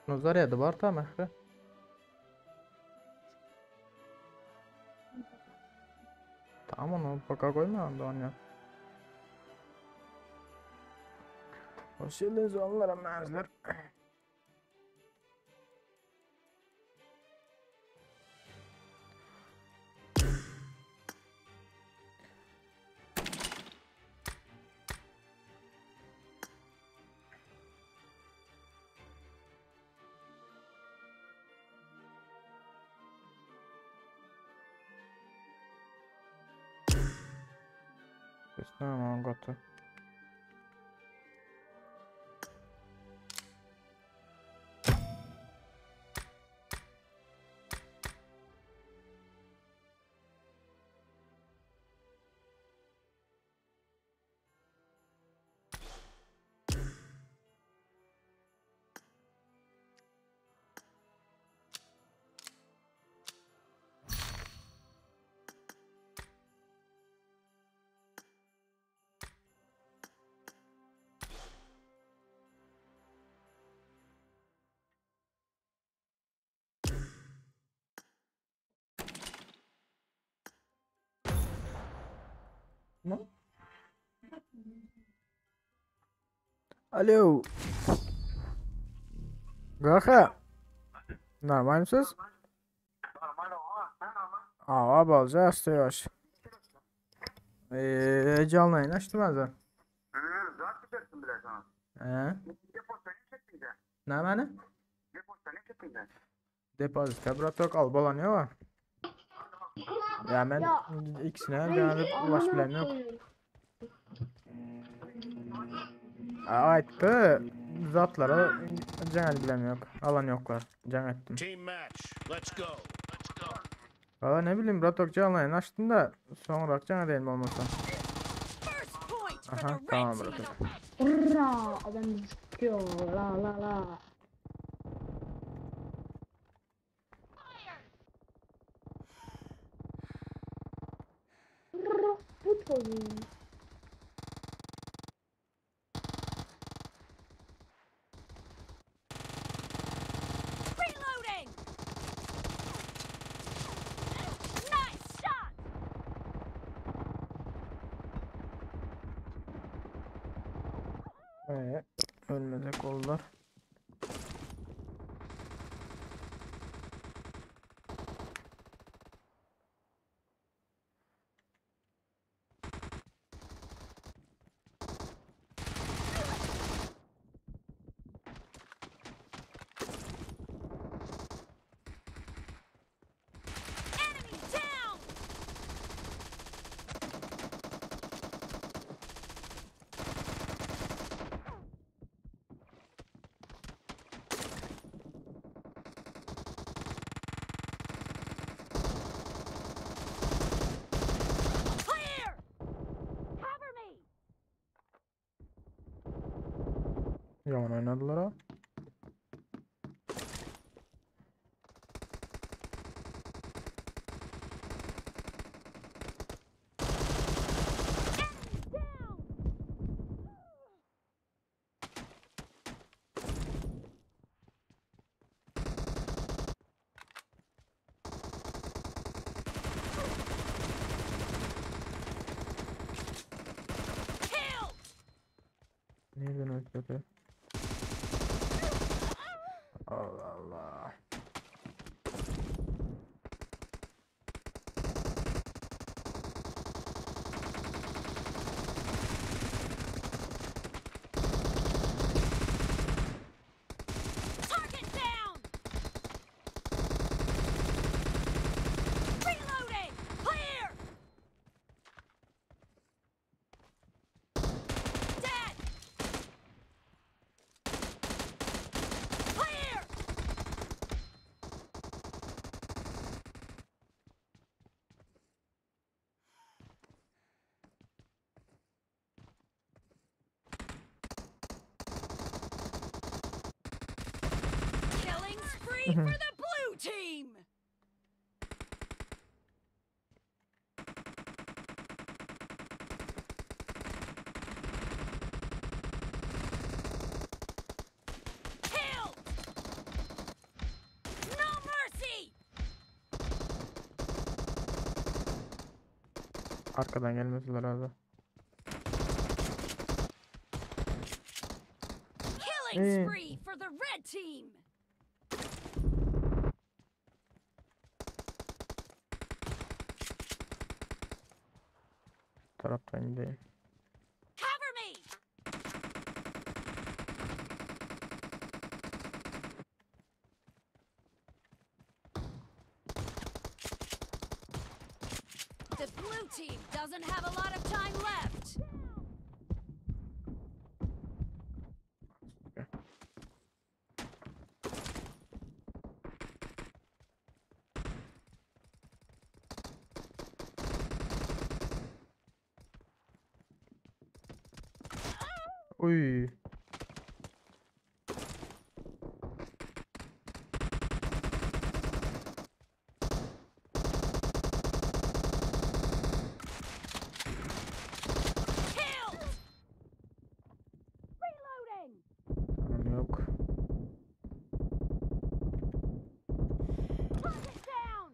No zarýady bar ta mähri. Tamam onu baka goýma onda onýa. Hoş geldiniz onlara mäzler. Tamam gaty. Ne? Alo. Gaha. Normalmisiz? Aa, bolja yavaş. Eee canlı yayın açtım ben zaten. Zat gidersin bile sana. He? Depozita ne çektin sen? Ne meni? Depozita ne çektin sen? Depozita bratok al bolan yok. Ya ben ikisine yani ulaş bilen yok. Aytdı zatlara can bilen yok. Alan yoklar. Can ettim. Team match. Let's go. Let's go. Valla ne bileyim bratok canlı yayın açtım da sonra can edeyim olmasa. First point for Aha the red tamam team. bratok. Hurra! Adam çıkıyor. La la la. Hurra! Bu çocuğu. Reloading. Nice shot. Ee, ölmeyecek oldular. Enemy down. Clear. Cover me. Yaman oynadılar ha. Enemy down. Kill. Nereden öldürdü? Allah Allah. Target down. Reloading. Clear. Dead. Clear. Killing spree for the blue team. Kill. Arkadan gelmeseler abi. Killing Ee. spree for the red team. Taraftan gideyim. Cover me. The blue team doesn't have a lot of time left. Uy. Killed. Reloading. Tamam yok. Target down.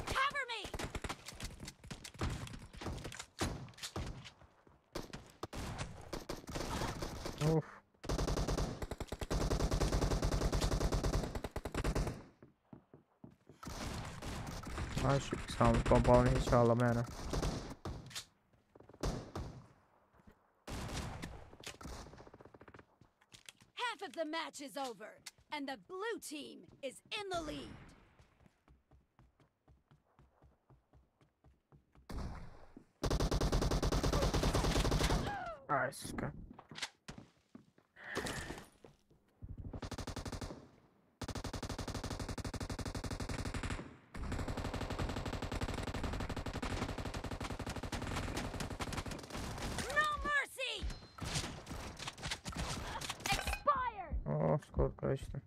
Cover me. Of. Ay şu sağlık pompalını hiç ağlama yani. Half of the match is over, and the blue team is in the lead. Ay suka. No mercy! Expired! Oh skor kaçtı.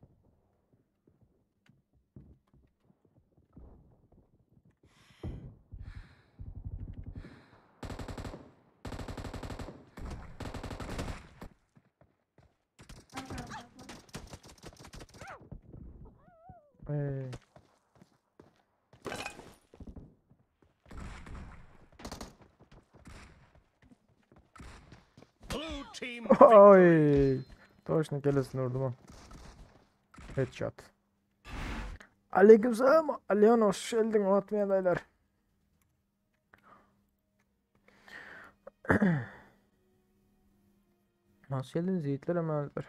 Ee, Blue team victory. Oy. Точно kelesini vurdum ha. Headshot. Aleykümselam. Alihan hoş geldin. Unutmayan dayılar. Nasıl geldiniz yiğitler emanetler.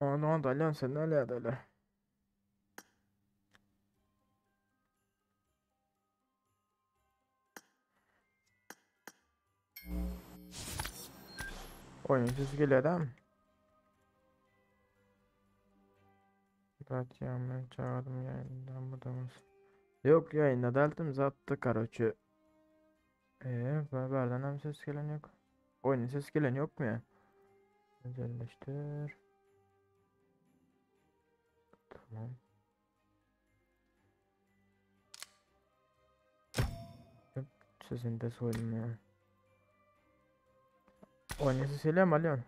Aa, ne oldu Alihan sen ne alaka dayılar? Oyunun sesi geliyor değil mi? Evet ya ben çağırdım yayından bu Yok yayında deltim zattı karoçı. Berberden hem ses gelen yok. Oyunun ses gelen yok mu ya? Özelleştir. Tamam. Hep sesini de soydum ya. Oyunun sesi geliyor mu Alo?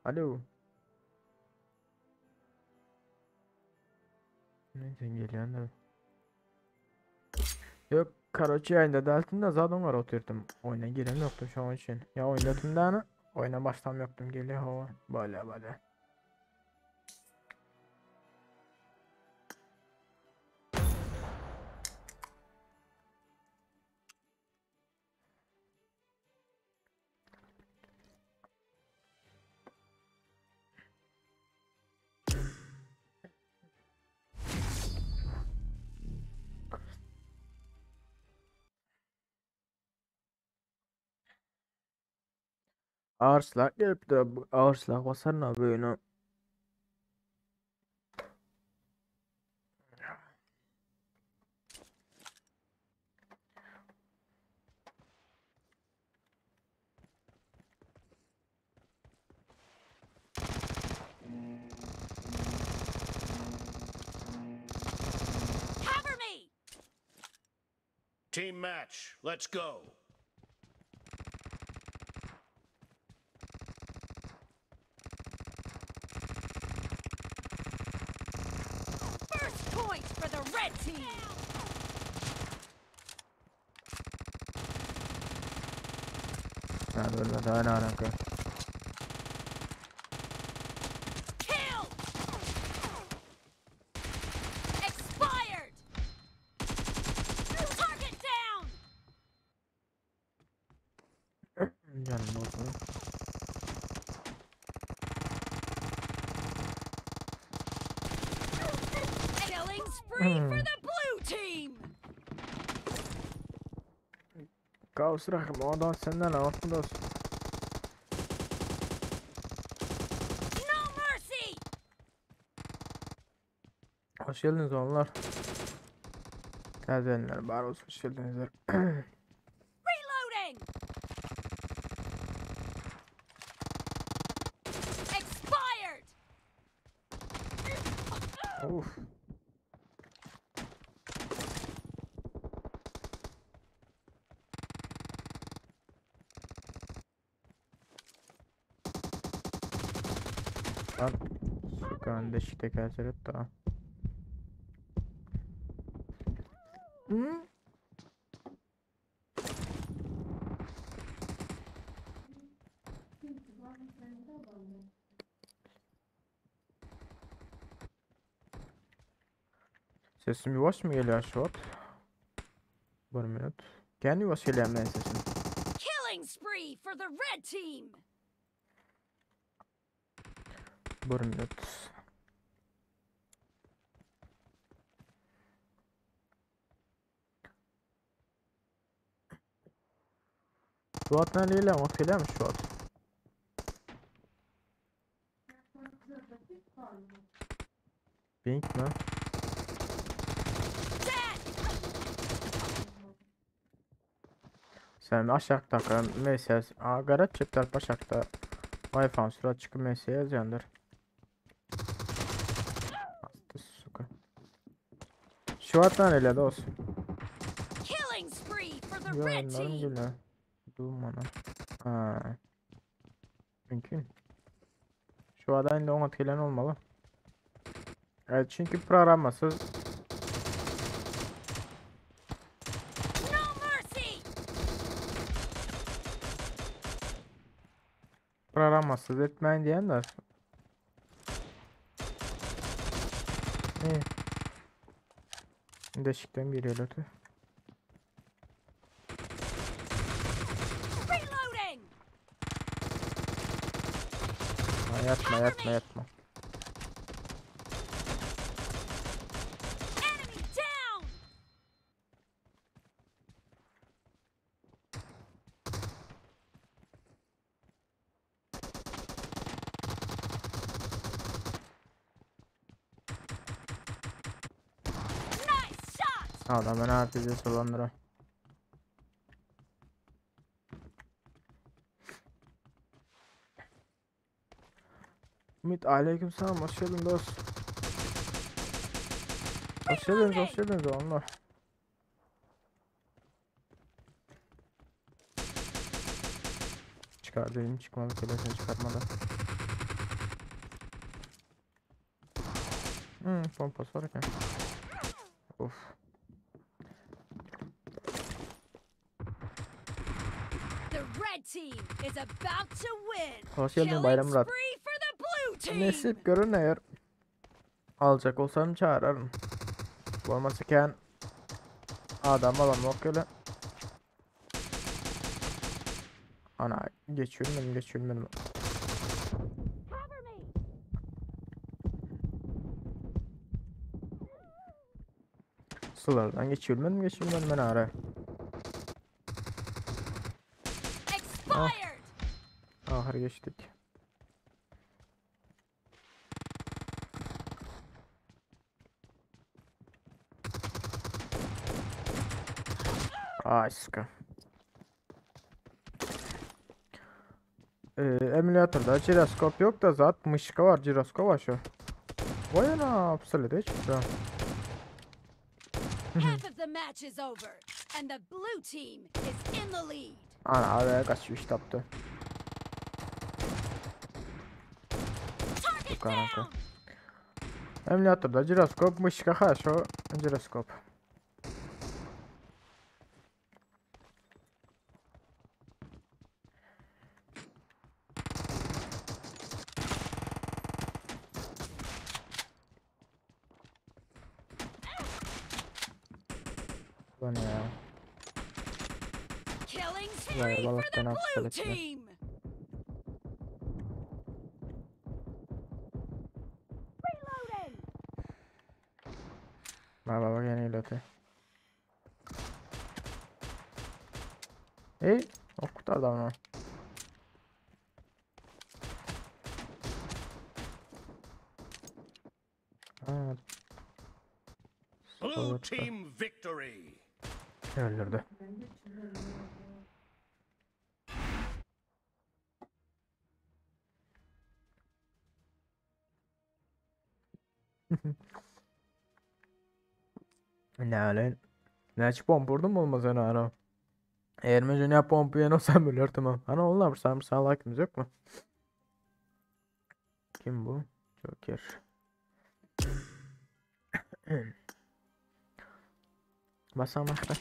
Alo. Neyse geliyor da. Yok Karaçı yayında deltim de zaten var oturdum. Oyuna giren yoktu şu an için. Ya oynadım da hani oyuna başlam yoktum geliyor hava. Böyle böyle. Ağır silah gelip de bu ağır silah basar ne böyle? Team match. Let's go. First point for the red team. Ha ölmedi aynen alaka. Kill. Expired. Target down. Canım olsun. Killing spree for the blue team. Kaos rahim o adam senden ne yaptın dostum? No mercy. Hoş geldiniz onlar. Täzelenler bar olsun hoş geldiniz. Reloading. Expired. Uf. Lan sukan deşikte keserek da. Hı? Sesim yavaş mı geliyor şu an? Bir minut. Kendi yavaş geliyor ben sesim. Killing spree for the red team. Bir minut. Şu at neyle ama geliyor şu at? Pink mi? Sen aşağıdaki mesaj, gara çiftler aşağıda Wi-Fi sürat çıkıp mesaj yazandır. Astı suka. Şu attan ele dost. Killing spree for the red team. Geliyor. Durmana. Ha. Mümkün. Şu adayın da ona gelen olmalı. Evet çünkü programmasız. No mercy. Programmasız etmeyin diyenler. İyi. Deşikten bir ötü. Reloading. Ha, yatma yatma yatma. Enemy down. Nice shot. Adam ben RPG solandıra. Ümit aleykümselam hoş geldin dost. Hoş geldiniz hoş geldiniz onlar. Çıkar dedim çıkmadı telefon çıkarmadı. Pompası var ki. Of. The red team is about to win. Hoş geldin Killing Bayram Murat. spree for the blue team. Nesip görünüyor. Alacak olsam çağırırım. Olması iken adam alam yok öyle. Ana geçiyorum geçiyorum benim. Cover me. Sulardan geçiyorum geçiyorum ben ara. Expired. Ahır geçtik. Ay sıkı. Emülatörde jiroskop yok da zat mışka var, jiroskop var şu. Vay ana, pistolet çıktı. Half of the match is over, and the blue team is in the lead. Ana abi kaç iş tapdy. Target Karanka. down. Emulatorda jiroskop, myşka ha şu jiroskop. Bu ne ya? Killing Vay, spree for vallahi the fena blue pistolet ya. team. Reloading. Bak bak bak yine ileride. Ey, ok kurtardı ama. Ha, Blue Soğuttu. team victory. Öldürdü. Ne öyle? Ne pomp vurdum olmaz öyle ara. Eğer mecnun pompu yen olsam ölürdüm tamam. Ana onlar sen sen like'ımız yok mu? Kim bu? Joker. Basan başla.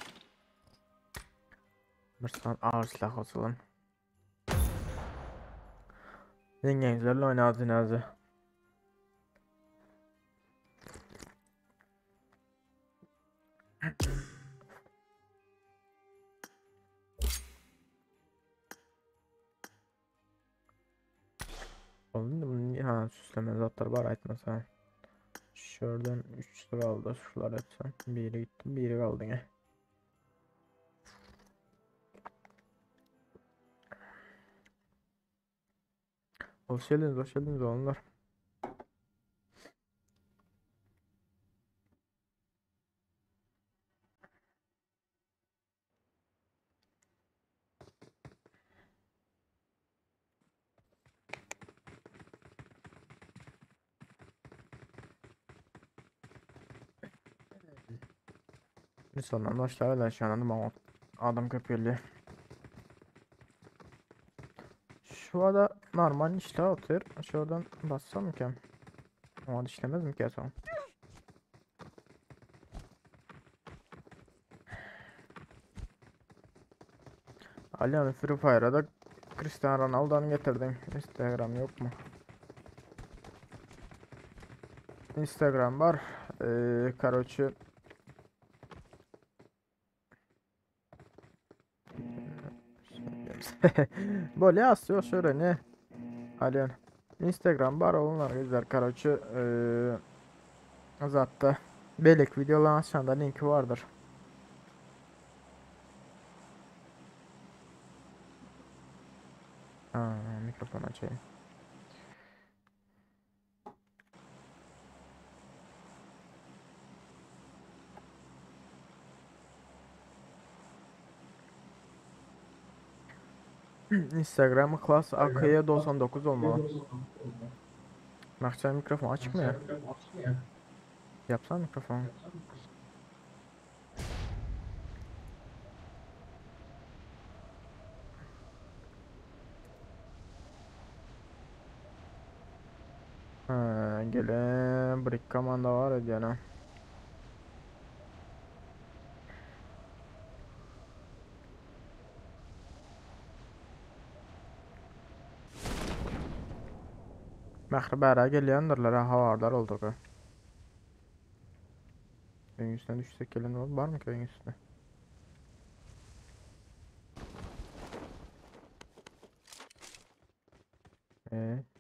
Bir ağır silah atalım. Yengenizlerle oynadın azı. Oldu bunun ha süsleme zatları var aytmasa. Şuradan 3 sıra aldı. Şuralar etsem. Biri gitti, biri kaldı yine. Hoş geldiniz, hoş geldiniz oğlanlar. İnsanlar başlar şu an ama adam köpüğü. Şu ada normal işle atıyor. Şuradan bassam mı ki? Ama işlemez mi ki son? Ali Free Fire'a da Cristiano Ronaldo'nu getirdim. Instagram yok mu? Instagram var. Короче. Böyle asıyor şöyle ne? Alo. Instagram var olanlar güzel. Короче, zaten belek videoların aşağıda linki vardır. Aa, mikrofon açayım. Instagram Class AK'ya 99 olmalı. Mahçe mikrofon açık mı ya? Yapsana mikrofon. Ha, gelen brick komanda var edýän. Mähri bära gelýändirler ha havardar oldugy. Öýüň üstüne düşsek gelen ol bar mı ki öýüň üstüne?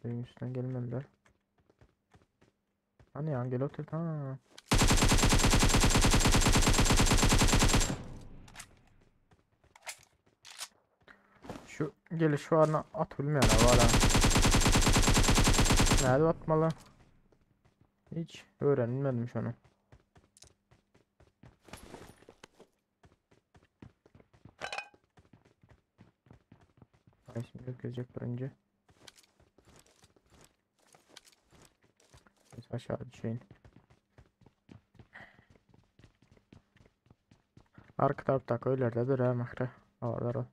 Öýüň üstüne gelmediler. Hani ya gel otur ha. Şu geliş varına at bilmeyen var ha. Nerede atmalı? Hiç öğrenmedim şunu. Ay şimdi gelecek önce. Neyse aşağı düşeyim. Arka tarapdaky öýlerdedir ha Mähri. Olar ol.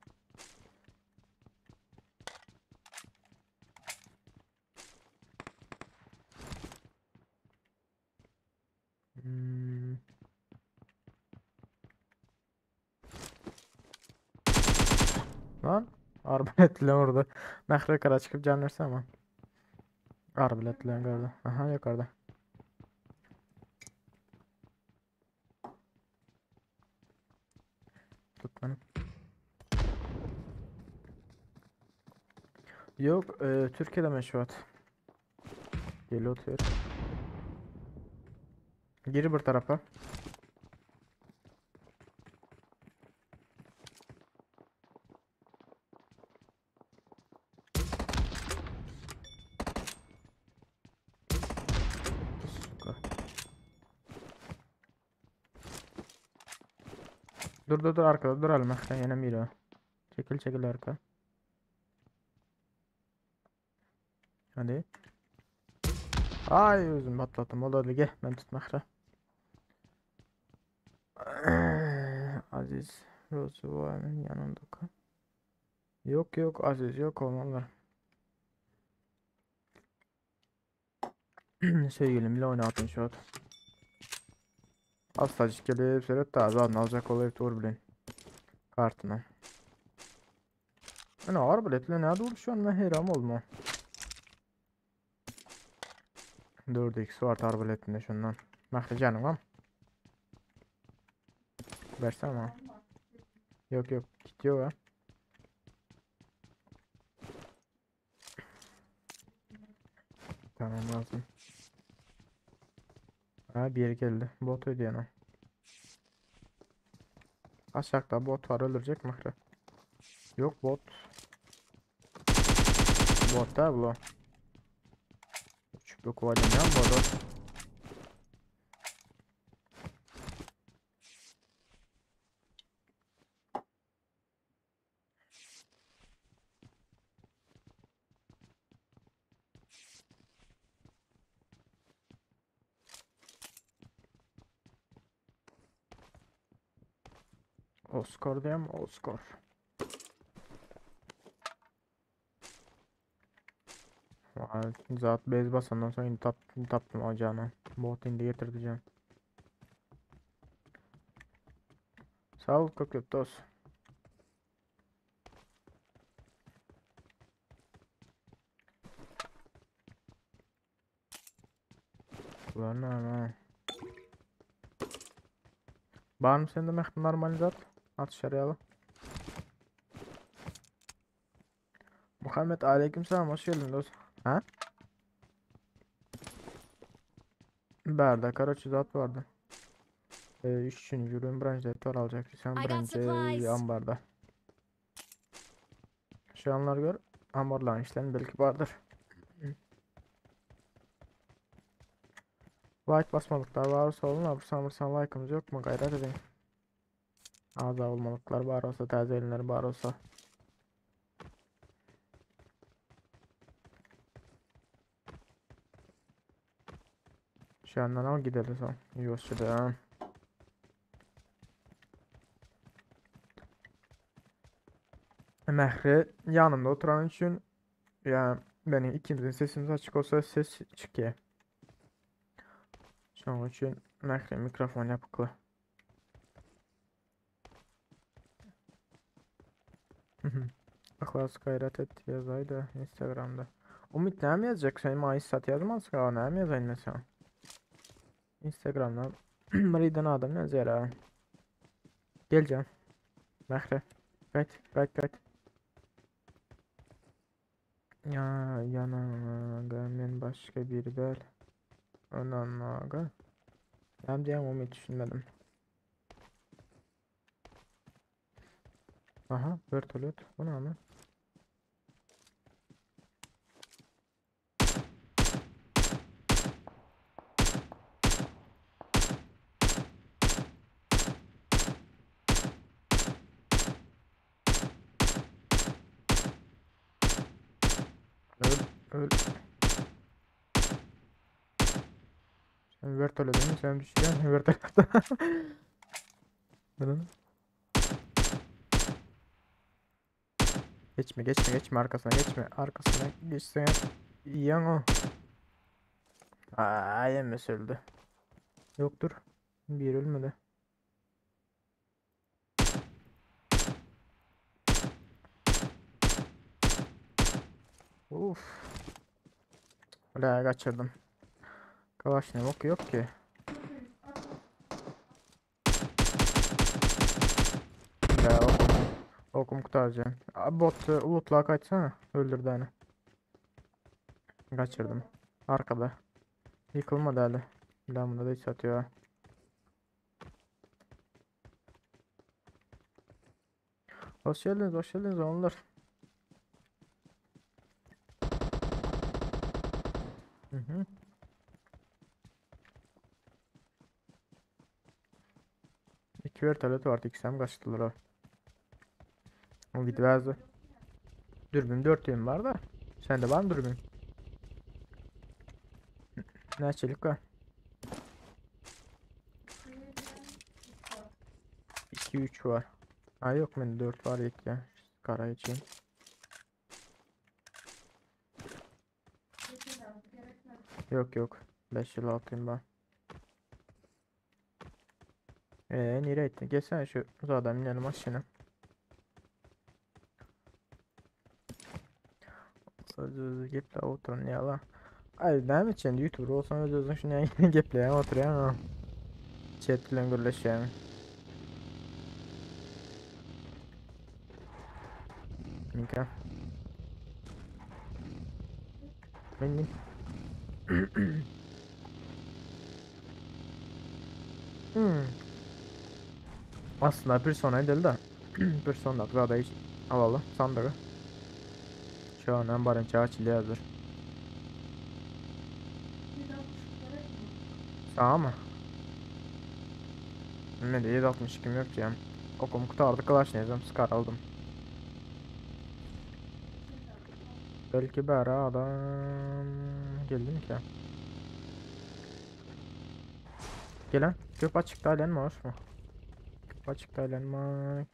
Hmm. Lan arbalet bilen vurdu. Mähri yukarı çıkıp can verse ama. Arbalet bilen gördü. Aha yukarıda. Tut beni. Yok e, Türkiye'de meşruat. Geliyor oturuyor. Geri bir tarafa. Suka. Dur dur dur arkada dur alma. Sen yine bir o. Çekil çekil arka. Hadi. Ay özüm patlattım. Oldu hadi gel ben tutmakta. Aziz Rozuvan'ın yanında. Yok yok Aziz yok olmalılar. Sevgilimle oynatın şu an. Asacık gelip seret daha zaten alacak olayıp doğru bilin. Kartına. Ana arbaletle nerede uğraşıyorsun ben heyran oldum. 4x var arbaletinde şundan. Mahri canım am. Versene ama. Yok yok gidiyor ha. Tamam lazım. Ha bir geldi. Bot ödeyen o. Aşağıda bot var öldürecek Mahri. Yok bot. Bot da bu. Uçup yok ya bot. Oscar diyeyim Oscar. Zat bez basandan sonra indi tap, tapdym ocağına. Bot indi getirdi can. Sağ ol köp köp dost. Ulan ha. Var mı sende meh normal zat? At dışarıya Muhammed aleykümselam hoş geldin dost. Ha? Berde karaçı zat vardı. Üçüncü ürün branş var alacak. Sen birinci ambarda. Şu anlar gör. Ambarların işlerini belki vardır. Like basmalıklar varsa olun. Abırsan abırsan like'ımız yok mu? Gayret edin. Aza olmalıklar var olsa, taze elinler var olsa. Şu yandan al gidelim son. Yoshu'da. Mehri yanımda oturan için yani benim ikimizin sesimiz açık olsa ses çıkıyor. Şunun için Mehri mikrofon yapıklı. İhlas gayret et yazaydı Instagram'da. Umut ne mi yazacak? Sen bana sat yazmaz ki. Ne mi yazayım mesela? Instagram'dan Mırıdan adam yazar ha. Geleceğim. Mehri. Kaç kaç kaç. Ya yanana men başka bir del. Ondan Ben diyeyim Umut düşünmedim. Aha vertolyot. Bu ne ama? Öl, öl. Sen vertolyot değil mi? Sen düşeceksin vertolyot. Durun. Geçme geçme geçme arkasına geçme. Arkasına geçsen yiyen o. Aa yemesi öldü. Yoktur. Bir ölmedi. Uf. La kaçırdım. Kalaş ne bok yok ki. Ya okum. Okum kurtaracağım. Abi bot lootla kaçsana. Öldürdü hani. Kaçırdım. Arkada. Yıkılmadı hala. Lan bunda da hiç atıyor ha. Hoş geldiniz, hoş geldiniz onlar. Hı hı. İki vertolyot vardı, ikisi hem kaçtılar o. O gitmezdi. Dürbün 4 düğüm var da. Sende var mı dürbün? Ne çelik var? 2 3 var. Ha yok benim 4 var ilk ya. Kara için. Yok yok. 5 yıl altıyım ben. Nereye gitti? Geçsene şu uzadan inelim aşağına. Öz özü geple oturun ya la. Ay näme üçin YouTuber olsan öz özüň şunu gepleýän oturýan ha. Chat bilen gürleşýän. Minka. Min min. Hmm. Aslında bir sona edelim de. Bir son dakika da hiç alalım sandığı. Şu an barınça açılıyor hazır. Sağ mı? Ne de 762 yok ki ya. Okum kurtardı kalaş ne skar aldım. Belki bir ara adam geldi mi ki? Gelen köp açıkta aylanma hoş mu? Köp açıkta aylanma.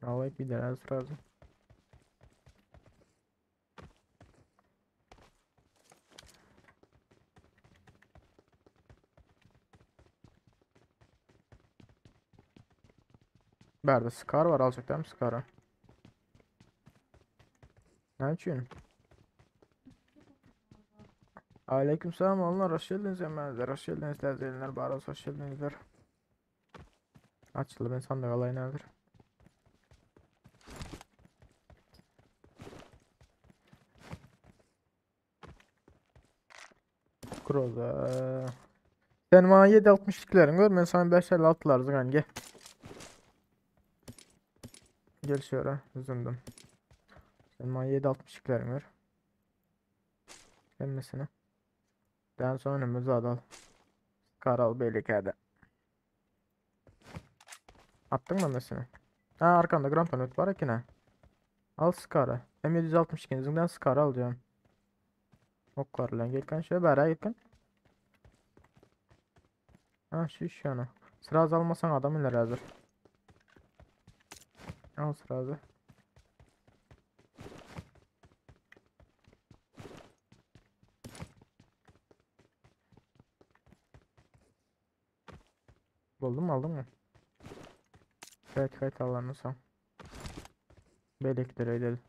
Alayıp bir de lazım. Berde Scar var alacaklar mı Scar'ı? Ne için? Aleykümselam onlar hoş geldiniz emenler hoş geldiniz tezeyinler baros hoş geldinizler. Açıldı ben sandık alayım nedir? Groza. Sen bana 7.62'lerin gör ben sana 5.56'lar zıgan gel. Gel şöyle zındım. Sen bana 7.62'lerin ver. Gelmesine. Ben sonra önümüzü al. Karal beylikerde. Attın mı mesela? Ha arkanda Grand Planet var ki ne? Al Scar'ı. M762'den Scar'ı alacağım. Oklar lan gel şöyle beraber gel. Ha şu iş yani. Sıra almasan adam ileri hazır. Al sırazı. Buldun mu aldın mı? Evet evet Allah'ını sağ. Beleklere edelim.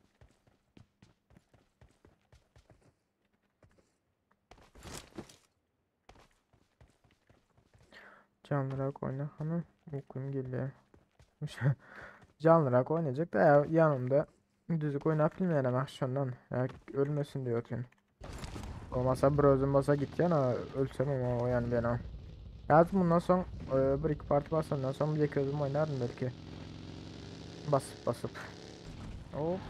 Canlırak oyna hanım. Uykum geliyor. Canlırak oynayacak da ya, yanımda düzük oynayıp bilmeyelim akşamdan. Ya, ölmesin diyor ki. Olmasa bir özüm basa git yana ölsem ama o yani ben o. Lazım bundan son bir iki parti basandan sonra bir iki özüm oynarım belki. Basıp basıp. Hop.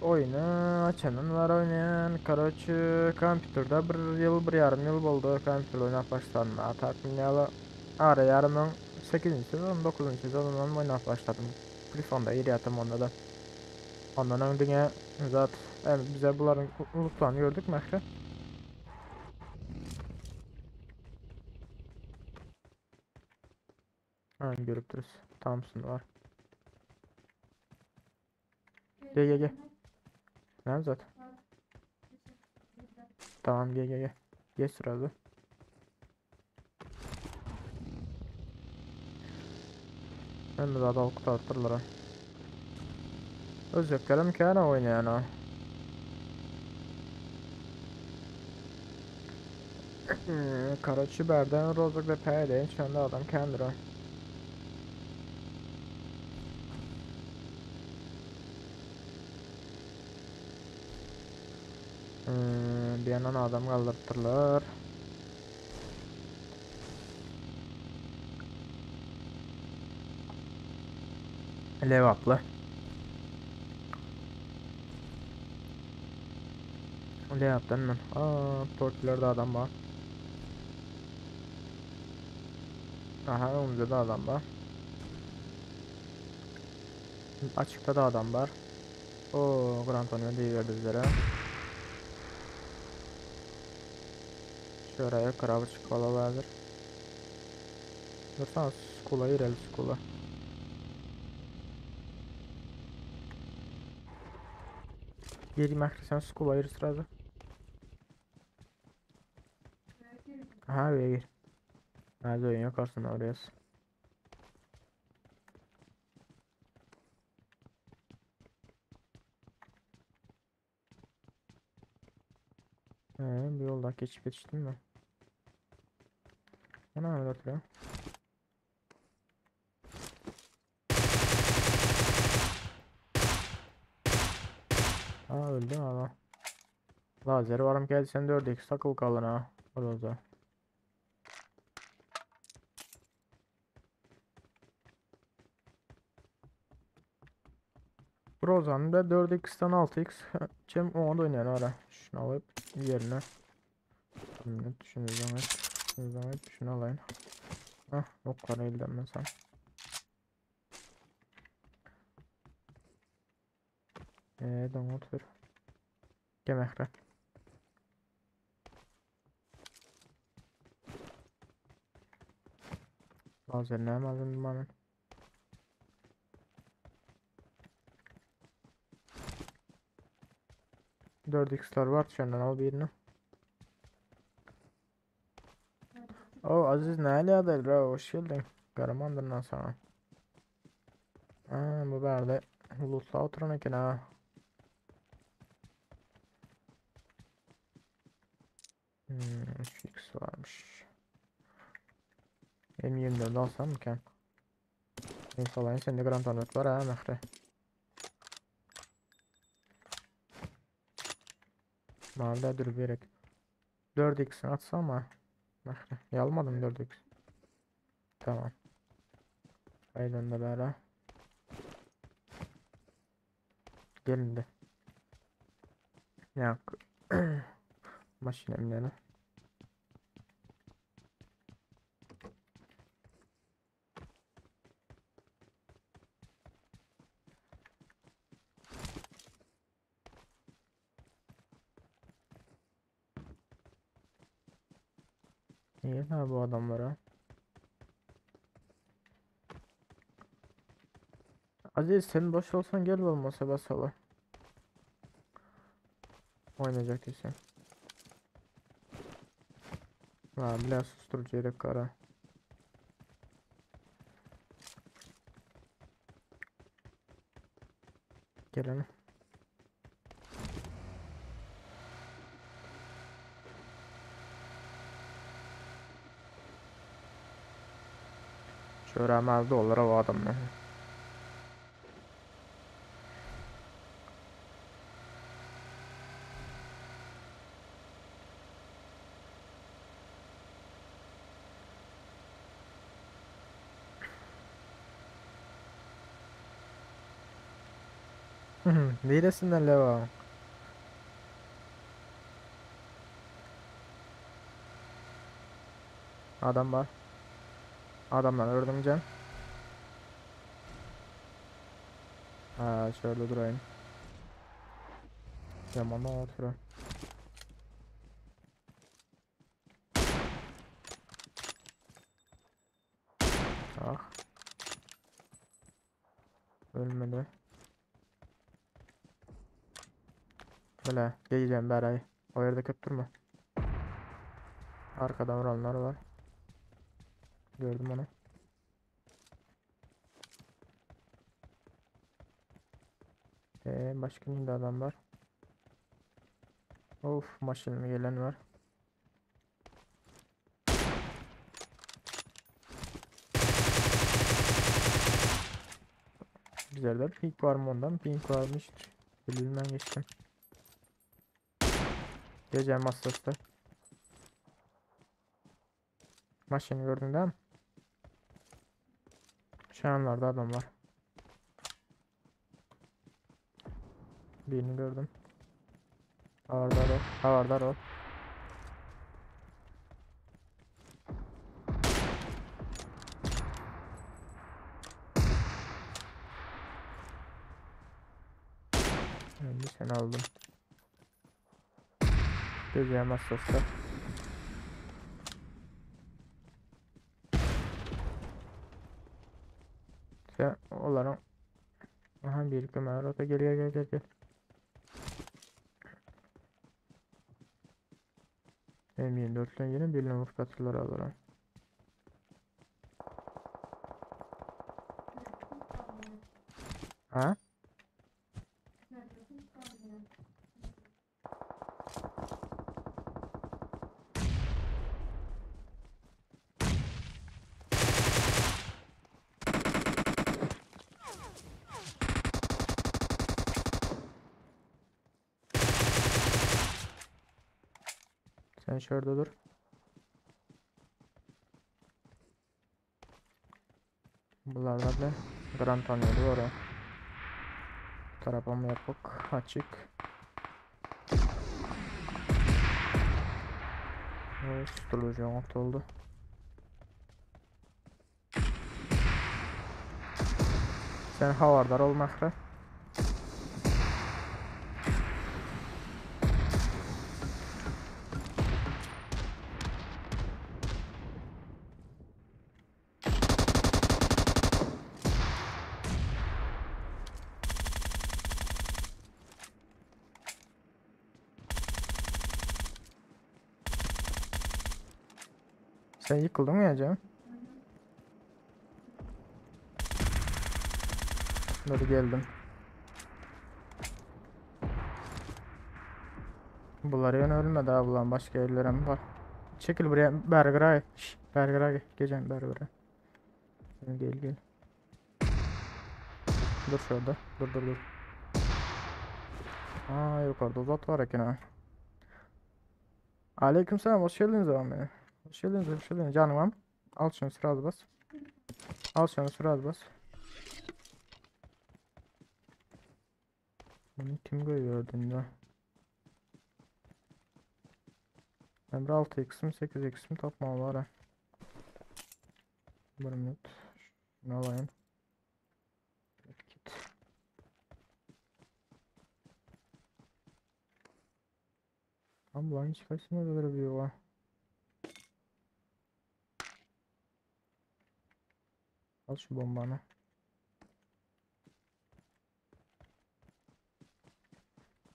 Oyunu açanın var oynayan. Karaçı kompüterde bir yıl bir yarım yıl oldu kompüterde oynayıp başladım. Takminyalı ara yarımın 8. sezon 9. sezonundan oynayıp başladım. Telefonda iri yatım onda da. Ondan ön dünya zat yani bize bunların lootlarını gördük mü? Ha, görüp duruz. Thompson var. Gel gel gel. Näme zat? Tamam gel gel gel. Geç sırada. Hemme zat alyp gutarypdyrlar ha. Özbeklerem kän oýnaýan ha. Karaçy bärden Rozuk depä edeýin şonda adam kändir ha. Bir yandan adam galdyrypdyrlar. Lebaply. Lebapdan men. Aa, Torkilerde adam bar. Aha, öňümizde de adam bar. Açykda da adam bar. O, Grand Antonio diýiberdi bizlere. Şuraya krawy çykaly häzir. Dursana skula gireli skula. Gir Mähri sen skula gir srazu. Aha öýe gir. Häzir öýüň ýokarsynda görýäs. Ee, bir yolda geçip yetiştin mi? Ana öyle oturuyor. Aa öldü ama. Lazer varım geldi sen 4x takıl kalın ha. Orada. Rozan'da 4x'ten 6x Cem onu da oynayan ara. Şunu alıp yerine. Şimdi düşüneceğim. Düşüneceğim. Şunu alayım. Hah, ok var elden mesela. Eee, otur. Gel Mehre. Lazer ne lazım bana? 4x'ler var şundan al birini. O Aziz ne alakalı la hoş geldin. Karamandır lan sana. Ha, bu berde lootla oturan eken ha. 3x varmış. M24 alsam mı ki? Neyse alayım sende Grand Hornet var ha Mehre. Mahalle dur gerek. 4x'ini atsam mı? Mehre. Yalmadım 4x. Tamam. Aynen de böyle. Gelin de. Ya maşine binelim. İyi ha bu adamlara. Aziz sen boş olsan gel olmasa basalım. Oynayacak değilsen. Ha biraz susturucu gerek kara. Gelelim. Çöremezdi olur o adamlar. Neresinden leva? Adam var. Adamlar ördüm can. Ha şöyle durayım. Yaman oturuyor. Ah. Bile, geýeceğim bäraý. O ýerde köp durma. Arkadan vuranlar var. Gördüm onu. Ee, başka ninde adam var? Of, maşınlı gelen var. Güzeller. Pink var mı ondan? Pink varmış. Bilmem geçtim. Gece masası. Maşını gördün değil mi? Şu anlarda adam var. Birini gördüm. Havardar ol. Havardar ol. Önce sen aldım. Gece masası. Sen olaryň Aha bir kömär ota gel gel gel gel gel. M24'den yine birine vurup atırlar alırım. Ha? Sen şurada dur. Bularda da Grand tanıyordu oraya. Tarafımı yapık açık. Evet, susturucu oldu. Sen havardar ol Mahre. Sen yıkıldın mı ya Cem? Dur geldim. Bular yine ölmedi ha bulan başka yerlere mi var? Çekil buraya Bergray. Şş, Bergray gel. Gecem Bergray. Gel gel. Dur şurada. Dur dur dur. Aa yukarıda uzat var eken ha. Aleykümselam hoş geldiniz abi benim. Hoş geldiniz hoş geldiniz canım. Al şunu sıra bas. Al şunu sıra bas. Bunu kim koyuyordu da? Ben bir 6x'im 8x'im tapmam var ha. Bir minut. Şunu alayım. Git. Tam lan hiç kaçına böyle bir var. Al şu bombanı.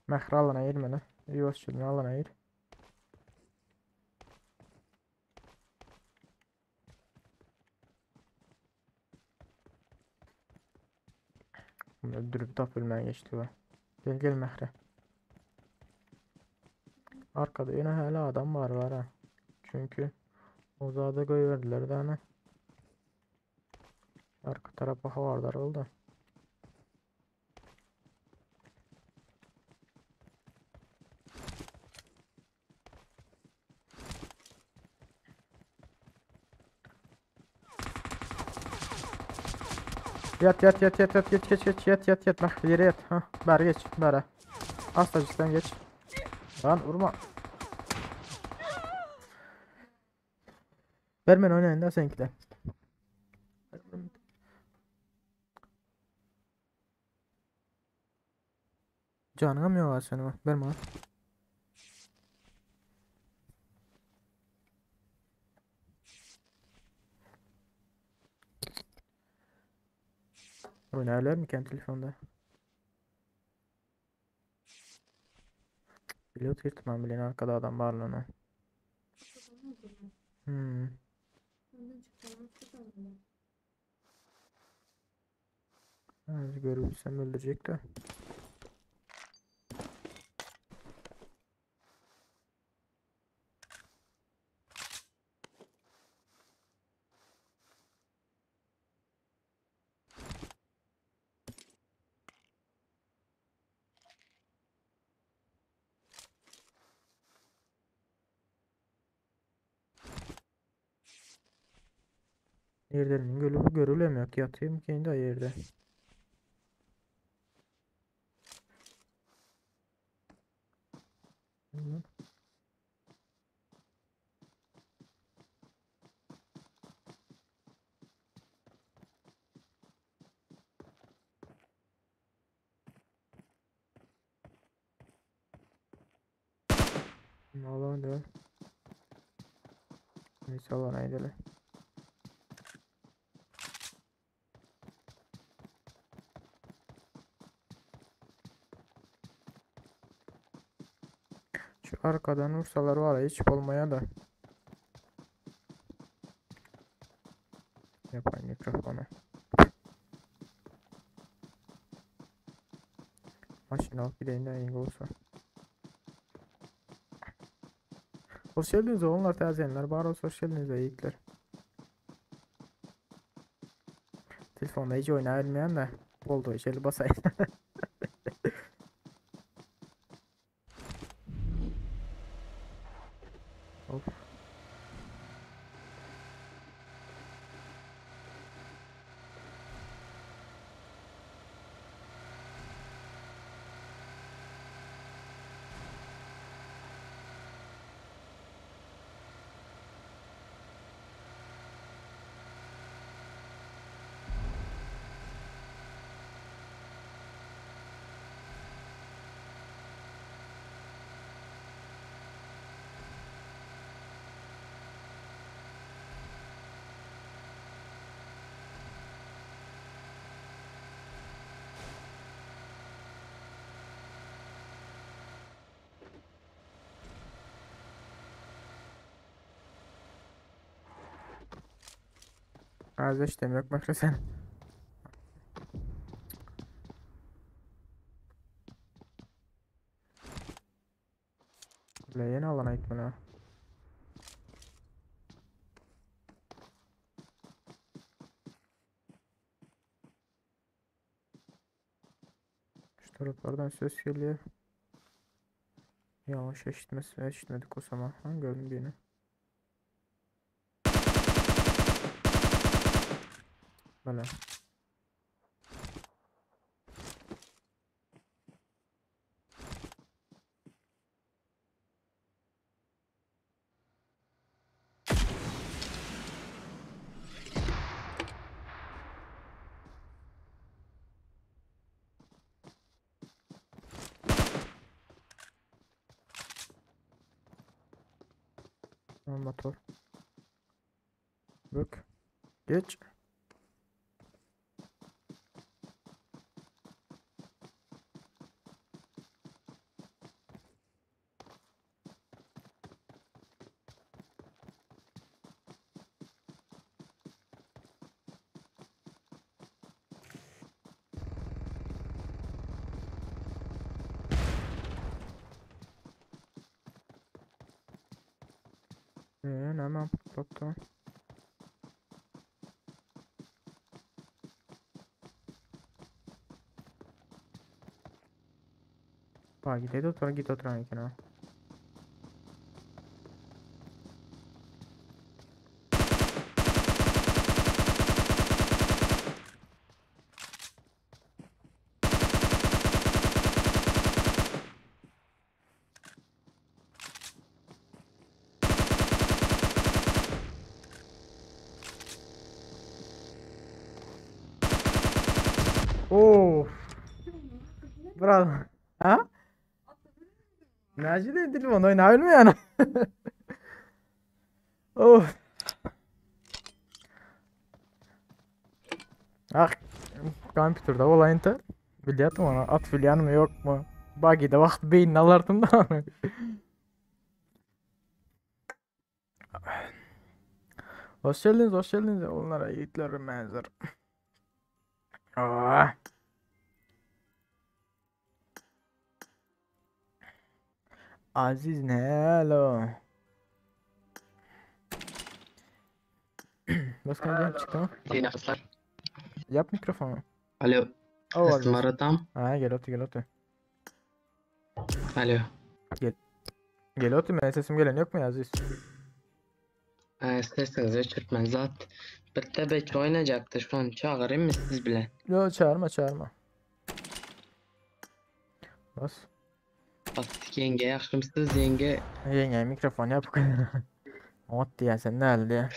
Mehra alana ayır beni. Yuvas şunu alana ayır. Öldürüp tap ölmeye geçti bu. Gel gel Mehre. Arkada yine hala adam var var ha. Çünkü uzağda koyuverdiler de hani. Arka tarafa havardar oldu. Yat yat yat yat yat geç geç geç yat yat yat bak yere yat ha bari geç bari Asla sen geç Lan vurma Vermen oynayın da seninki de. Canım yok senin verme lan. Oynarlar mı kendi telefonda? Pilot girtmem bilen arkada adam barlygyny. Hmm. Görülsem öldürecek de. Yerlerinin gölü görülemiyor ki yatayım kendi yerde. Hı. Alan değil. Neyse alana gidelim. Şu arkadan vursalar var ya hiç olmaya da. Yapayım mikrofonu. Maşın alıp gideyim de iyi olsa. Hoş geldiniz oğlanlar tazenler. Bar olsa hoş geldiniz yiğitler. Telefonda hiç oynayabilmeyen de oldu içeri basayım. Of. Az işlem yok bak sen. Bile yeni alana gitmeli ha. Şu taraflardan ses geliyor. Yavaş eşitmesi eşitmedik o zaman. Ha, gördüm birini. Böyle. Motor. Bak. Geç. Hemen patlattı. Bak git otur git otur eken ha. Of. Bravo. Ha? Naci telefon oýnabilmeýän. Of. Ah, kompýuterde olayın da bilýärdim ona at bilýänmi yok mu? Bagide wagt beýnini alardym da. Hoş geldiniz, hoş geldiniz. Onlara yiğitler menzer. Aa. Aziz ne hello. Başka ne çıktı mı? Yap mikrofonu. Alo. Oh, Aziz. Maratam. Ha gel otur gel otur. Alo. Gel otur benim sesim gelen yok mu ya Aziz? Sesiňizi öçürtmen zat. Bir tebeçi oýnajakdy şony çagyrayım mı siz bilen? Yok çağırma çağırma. Bas. Bastık ýeňňe ýagşymsyz ýeňňe. Yenge mikrofon yap. Ot diye sen ne elde.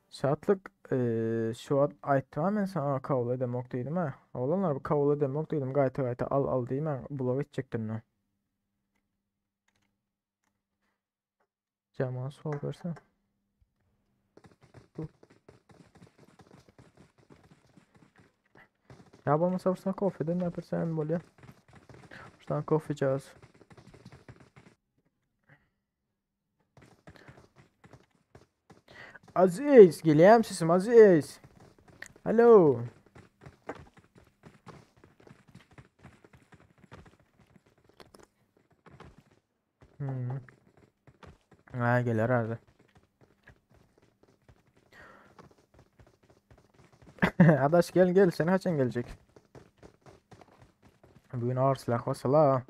Şatlık eee şu an aýtdym men sana kabul edemok diýdim ha. Oglanlar bu kabul edemok diýdim gaýta gaýta al al diýmän blok etjekdim ben. Cemal sol versen. Ya bolmasa bursan kofeden ne yaparsan bolýar. Şuradan kofe içeriz. Aziz, gelýärmi sesim Aziz? Alo. Hmm. Ha geler herhalde. Adaş gel gel sen kaçan gelecek? Bugün ağır silah basala.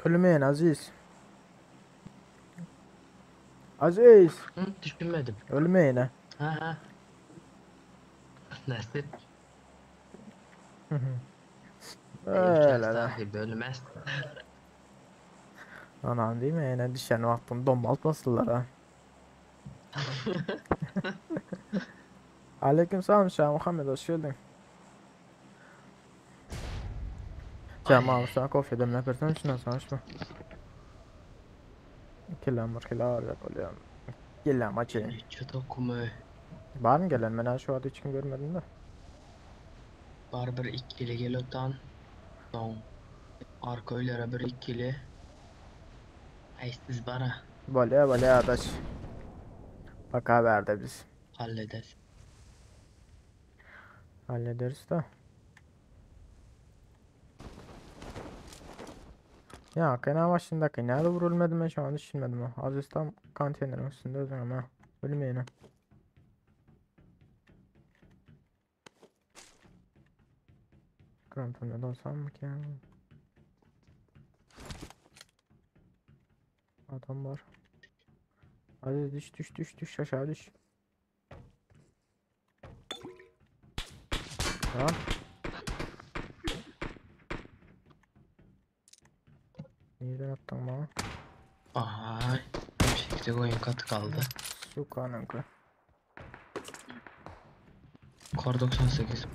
Ölmeyin Aziz. Aziz. Hı, düşünmedim. Ölmeyin ha. Ha ha. Nasip. Öyle la. Sahibi ölmez. Anam değil mi? Yine düşen vaktim domaltmasınlar ha. Aleyküm selam Şah Muhammed hoş geldin. Cemal sana kofe demle persen şundan sonra Killa markila oluyor. Killa maçı. Hiç dokumu. Var mı gelen? Ben şu anda hiç kim görmedim de. Bar bir ikili gelotan. Son. Arka öylere bir ikili. Aysiz bara. Bolya bolya adaş. Bak haberde biz. Halleder. Hallederiz de. Ya kena başındaki nerede vurulmadım ben şu an düşünmedim ha. Aziz tam konteynerin üstünde özüm ama. Ölmeyin ha. Krampon olsam mı ki? Adam var. Hadi düş düş düş düş aşağı düş. Tamam. Nereden attın bana? Ay. Bir şekilde oyun katı kaldı. Sukanınki. Kar 98.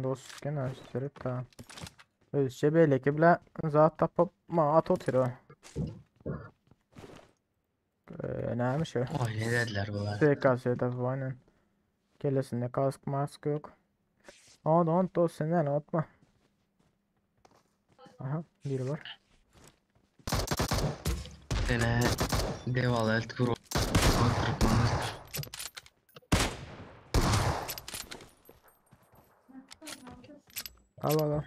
Dost gene sürüp da. Özçe belki bile zat tapıp ma at otur o. Ee, neymiş o? Oy ne dediler bunlar? SKS tabi aynen. Gelesinde kask mask yok. Aa don dost senden atma. Aha biri var. Sene dev al el turu. Al al al.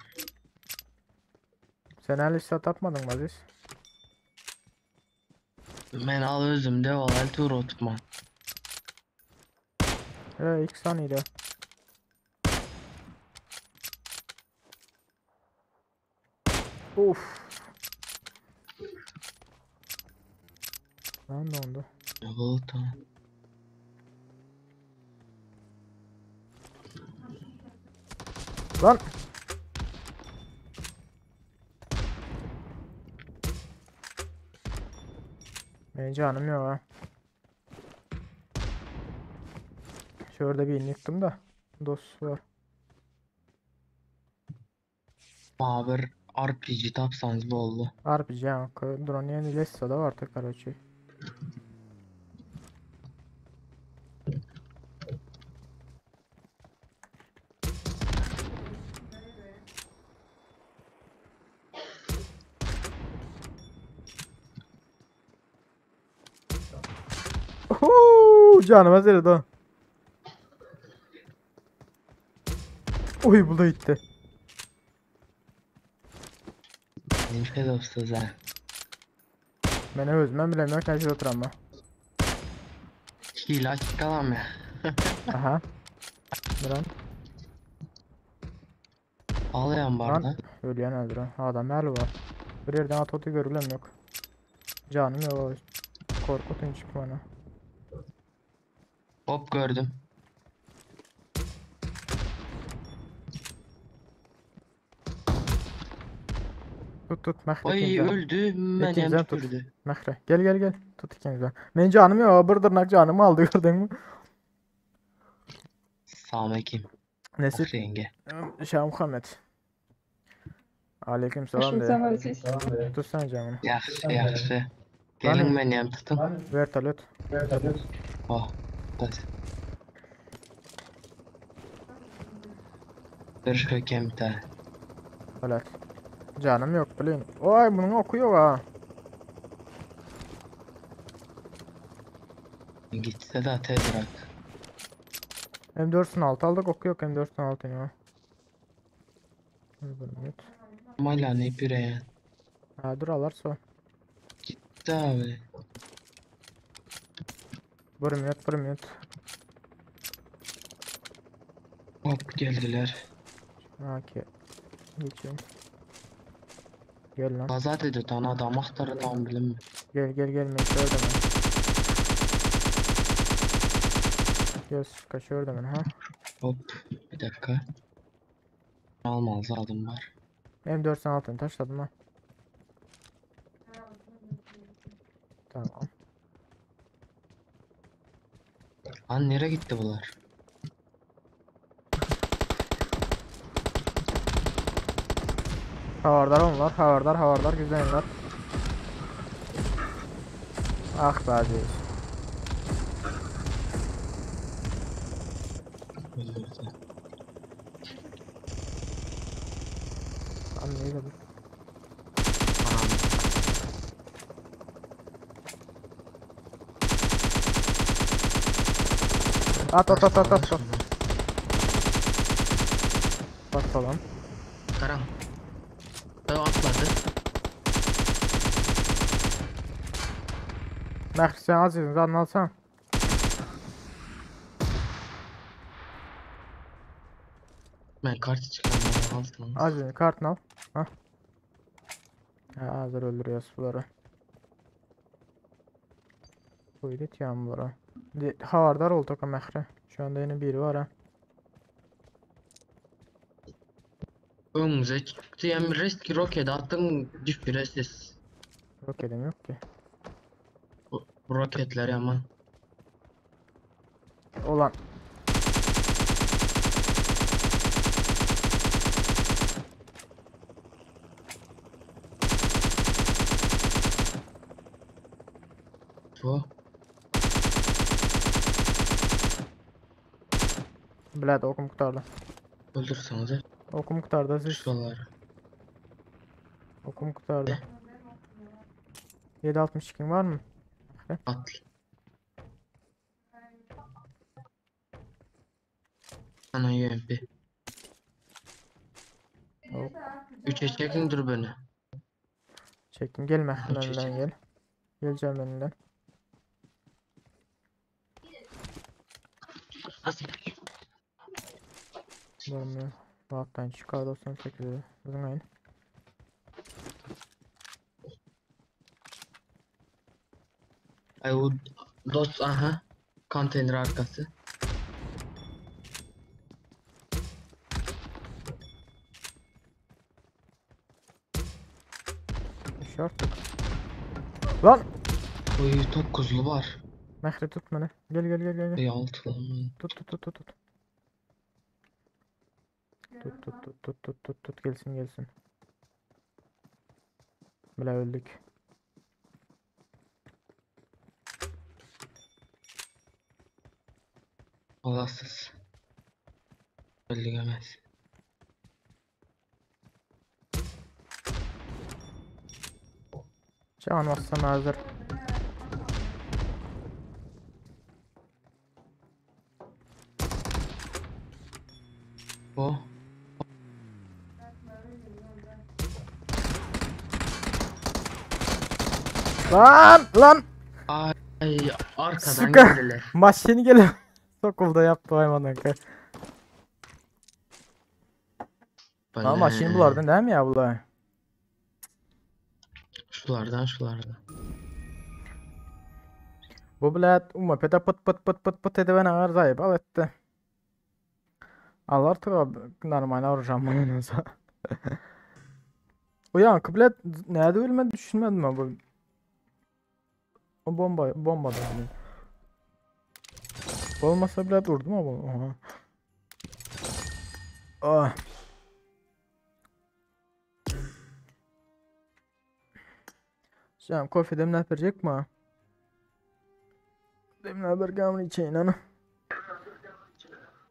Sen hala silah tapmadın mı Aziz? Men al özüm dev al el turu tutma. Ee, ilk saniyede. Of. Lan ne oldu? Ne oldu? Lan! Benim canım yok ha. Şurada bir yıktım da. Dost var. Maňa bir RPG tapsaňyz boldy. RPG ýaňky duran ýene lessada bardy karoçi. Huu, Canyma seret o. Oý bu da gitdi. Neyse dostuz ha. Men özümem bilemok näçe oturanma. Hile açık alam ya. Aha. Duran. Ağlayan Lan barda. ölýän öldüren. Adam äli bar. Bir yerden at oty görülem yok. Canım yok. Korkutun çık bana. Hop gördüm. Tut tut Mehre Ay ikinizden. öldü. Menem İkinizden tut. tükürdü. Mehre gel gel gel. Tut ikinizden. Men canım yok. Bir dırnak canımı aldı gördün mü? Sağ kim? Nesip. Yenge. Şah Muhammed. Aleyküm selam de. Tutsan canını. Yaxşı yaxşı. Gelin menem tutun. Vertolyot. Oh. Bas. Bir hökemte. Evet. Canım yok bilin. Oy bunun oku yok ha. Gitse de tezrak. M4'sün aldık oku yok M4'sün altı ya. Bir minut. Mala ne püre Ha dur alarsa. Gitti abi. Bir minut bir minut. Hop geldiler. Ha ki. Geçiyorum. Gel lan. Azat ediyor tane adam aktarı tam bilinmiyor. Gel gel gel meşhur ben. Göz kaçıyor ben ha. Hop bir dakika. Almaz adım var. M4'sün altını taşladım ha. Tamam. Lan nereye gitti bunlar? Havardar onlar, havardar, havardar, güzeller. Ah be aziz. Öldürdü. Lan neydi bu? Anam. At at at at at. at. Basalım. Karan. O atladı. Məhri sen azizin zadını alsan. Ben kartı çıkarmadan aldım. Azizin kartını al. Ha. Ha hazır öldürüyoruz bunları. Buyur yan bunlara. Havardar oldu o Məhri. Şu anda yine biri var ha. Önümüze çıktı yani risk roket attım düşüresiz. Roketim yok ki. Bu bu roketler ama. Olan. Bu. Blad okum kurtardı. Öldürsenize Okum kurtardı siz. şuraları. Okum kurtardı. 7.62 var mı? At. Ana UMP. Hop. Üçe çekin dur beni. Çektim. Gelme. Üçe Önümden çek. gel. Geleceğim önünden. Nasıl? Görmüyor. Rahattan çıkar 98'e. Zıngayın. Ay o dost aha. Konteyner arkası. Düş artık. Lan! Oy dokuzlu var. Mehri tut beni. Gel gel gel gel. gel. Ay altı lan. Tut tut tut tut tut. Tut tut tut tut tut tut tut gelsin gelsin. Bile öldük. Olasız. Öldük emez. Can bassam hazır. O. Lan lan. Ay arkadan Suka. geldiler. Maç yeni geliyor. Sokulda yaptı hayvanın. Lan maşin bulardan değil mi ya bular? Şulardan şulardan. Bu bilet UMP'de pıt pıt pıt pıt pıt ediven ağır zayıf al etti. Al artık normal vuracağım bunu olsa. Uyan kıblet nerede ölmedi düşünmedim ben bu. O bomba bomba da bileyim. Olmasa bile durdum ama. Oha. Ah. Sen kofe demlep verecek mi? Demlep ver gamını içeyin ana.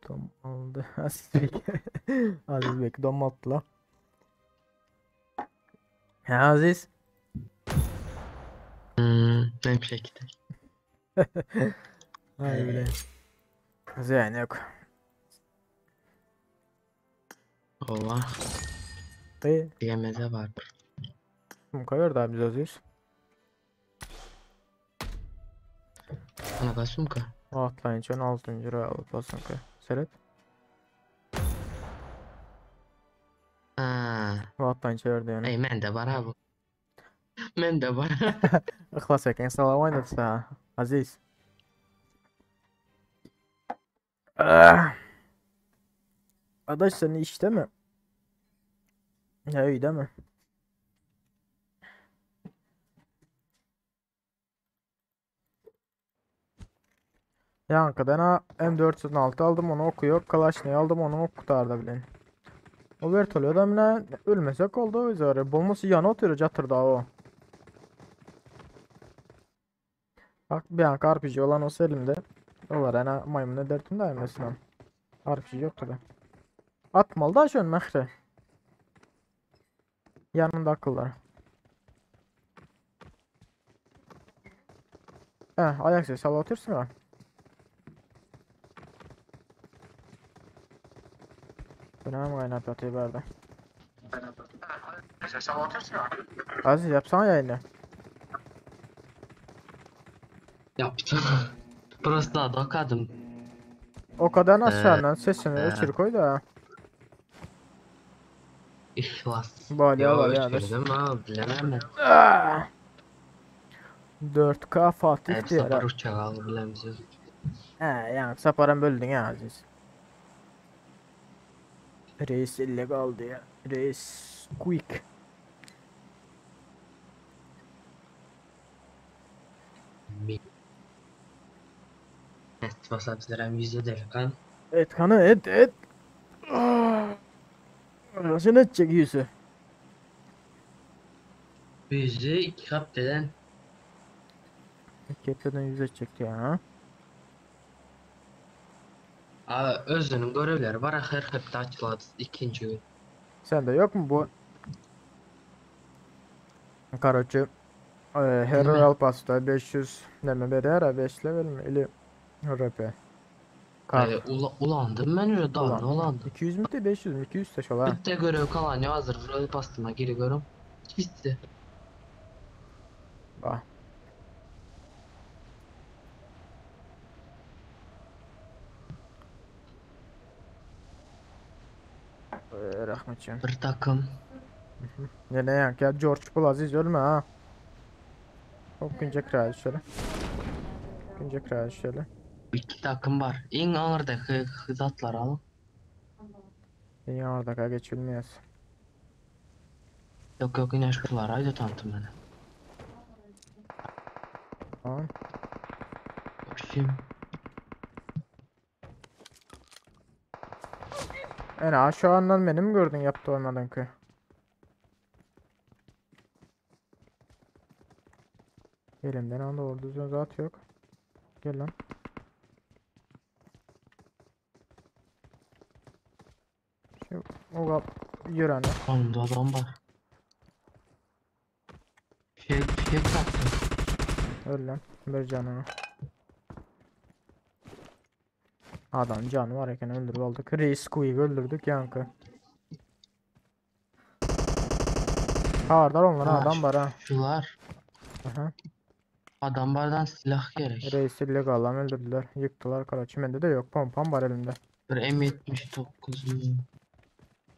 Dom aldı. Aziz Bey. Aziz Bey dom attı la. Ya Aziz. Ne bir şekilde. Hay bile. Zeyn yok. Ova. Dayı. Yemeze var. Bu kadar daha biz Aziz. Ana kasumka. Atlayınca 16. Royal basın ki. Seret. Ha. Atlayınca verdi yani. Ey men de var ha bu. Men de var. İxlas eken salam oynatsa. Aziz. Ah. Adaş senin işte mi? Ya iyi değil mi? Yankıdan ha M416 aldım onu okuyor. Kalaşnı aldım onu okutar bilin. O vertolyo da mine ölmesek oldu üzere. Bolması yana oturuyor catırda o. Bak bir an RPG olan olsa elimde. Olar ana maymun ederdim de mesela. RPG yoktu da. Atmalı da şön mehre. Yanında akıllar. Eh, ayak sesi al otursun ha. Bu ne mi kaynat atıyor berdi. Aziz yapsana yayını. Yaptım. Burası da dokadım. O kadar aşağıdan sesini ee. öçür koy da. İhlas. Bali Yo, al yani. öçürdüm ha bilemem ben. Ah! 4K Fatih Hep diyor. sapar ha. uçak aldı bilemeyeceğiz. He yani saparan böldün ya Aziz. Reis illegal diye. Reis quick. Evet basabilirim yüzde delikan. Et kanı et et. Ah! Nasıl edecek yüzü? Yüzü iki kapteden. Kepçeden yüz edecek ya. ha? Aa, özünün görevleri var. Her hepte açıladı ikinci gün. Sende yok mu bu? Karoçi. Her Nime? Royal Pass'ta 500 neme verir ha 5 level mi? Ili RP. Kart. Ulandım ben öyle daha Ulan. ne ulandım. 200 mü de 500 mü? 200 taş ola. Bitti görev kalan ya hazır. Royal Pass'ıma geri görüm. Gitti. Bak. Rahmetciğim. Bir takım. Ne ne yank ya George Bull Aziz ölme ha. Hop günce kraliçe şöyle. Günce kraliçe şöyle. İki takım var. En ağırdaki zatlar alın. İyi orada geçilmez. Yok yok yine şuralara haydi tanıtım beni. Tamam. Şimdi En aşağıdan beni mi gördün yaptı olmadan ki? Elimden an doğru düzgün zat yok. Gel lan. Şu o yürü Önümde adam var. Fişek, fişek taktım. Öl lan. Bir canını. Adam canı var iken öldürüp aldık. Reis Quick öldürdük yankı. Hardar onlara Ha, adam var ha. Şular. Aha. Adamlardan silah gerek. Reis illegal öldürdüler. Yıktılar karaçı. Bende de yok. Pompam var elimde. Bir M79 mu?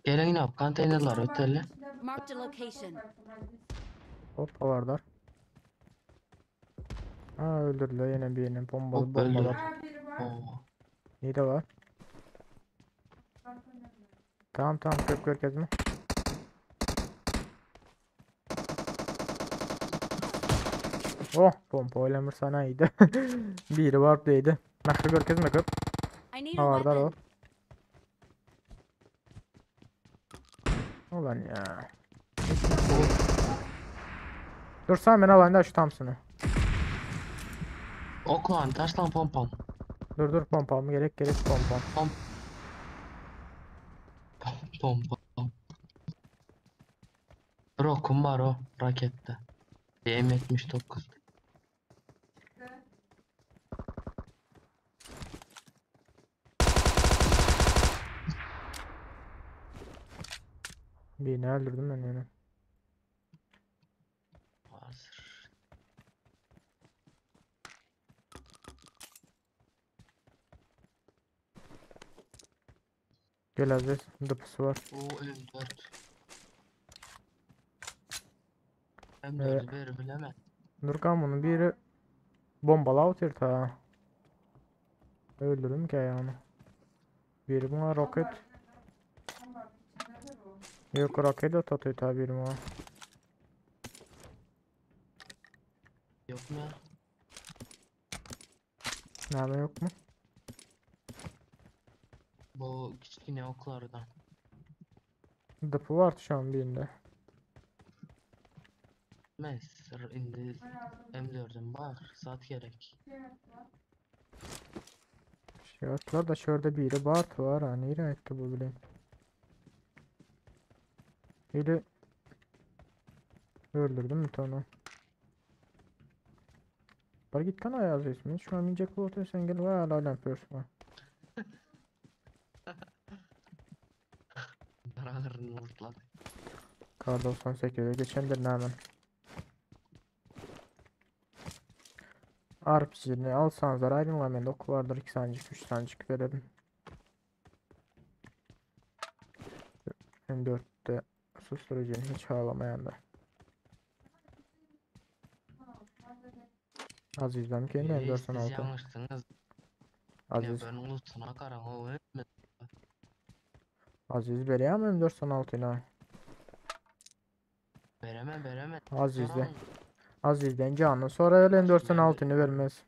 Gelin yine konteynerler öteli. Marked a location. Hop havardar. Ha öldürdüler yine birini. Bombalı Hop öldü. bombalar. Oo. Ne de var? Tamam tamam kök görkezme. Oh pompa oylamır sana iyiydi. Biri var değdi. Naklı görkezme köp. I need a Havardar o. weapon. Ulan ya. Dur sen ben alayım da şu Thompson'ı. Oklan taşlan pompam. Dur dur pompam gerek gerek pompam. Pompam. Rokum var o rakette. M79. Birini öldürdüm ben yani. Hazır. Gel Aziz. Dıpısı var. O M4. M4'ü ver bileme. Nurkan bunun biri bombalı atıyor ta. Öldürdüm ki ayağını. Biri buna roket. Yok roket atıyor ta biri buna. Yok mu ya? Nerede yok mu? Bu kiçkine oklardan. Dıpı var şu an birinde. Mes indi M4'üm var. Saat gerek. Şey attılar da şurada biri Bart var ha. Nereye etti bu bileyim. Biri öldürdüm bir tane. Bar git kan ayaz ismini. Şu an inecek bu ortaya sen gel var hala yapıyorsun. Ağırını vurtladı. Kar 98'e geçendir hemen. RPG'ni alsanız aydınlar bende ok vardır 2 sancık 3 sancık verelim. M4'te susturucunu hiç ağlamayan da. Aziz'den kendi Ee, siz M416. yanlıştınız. Ya Aziz ben unutsun karan o ölmedi. Aziz vereyim mi M416 ile? Veremem veremem. Aziz'de. Tamam. Aziz'den canını sonra öyle M416'ını vermez.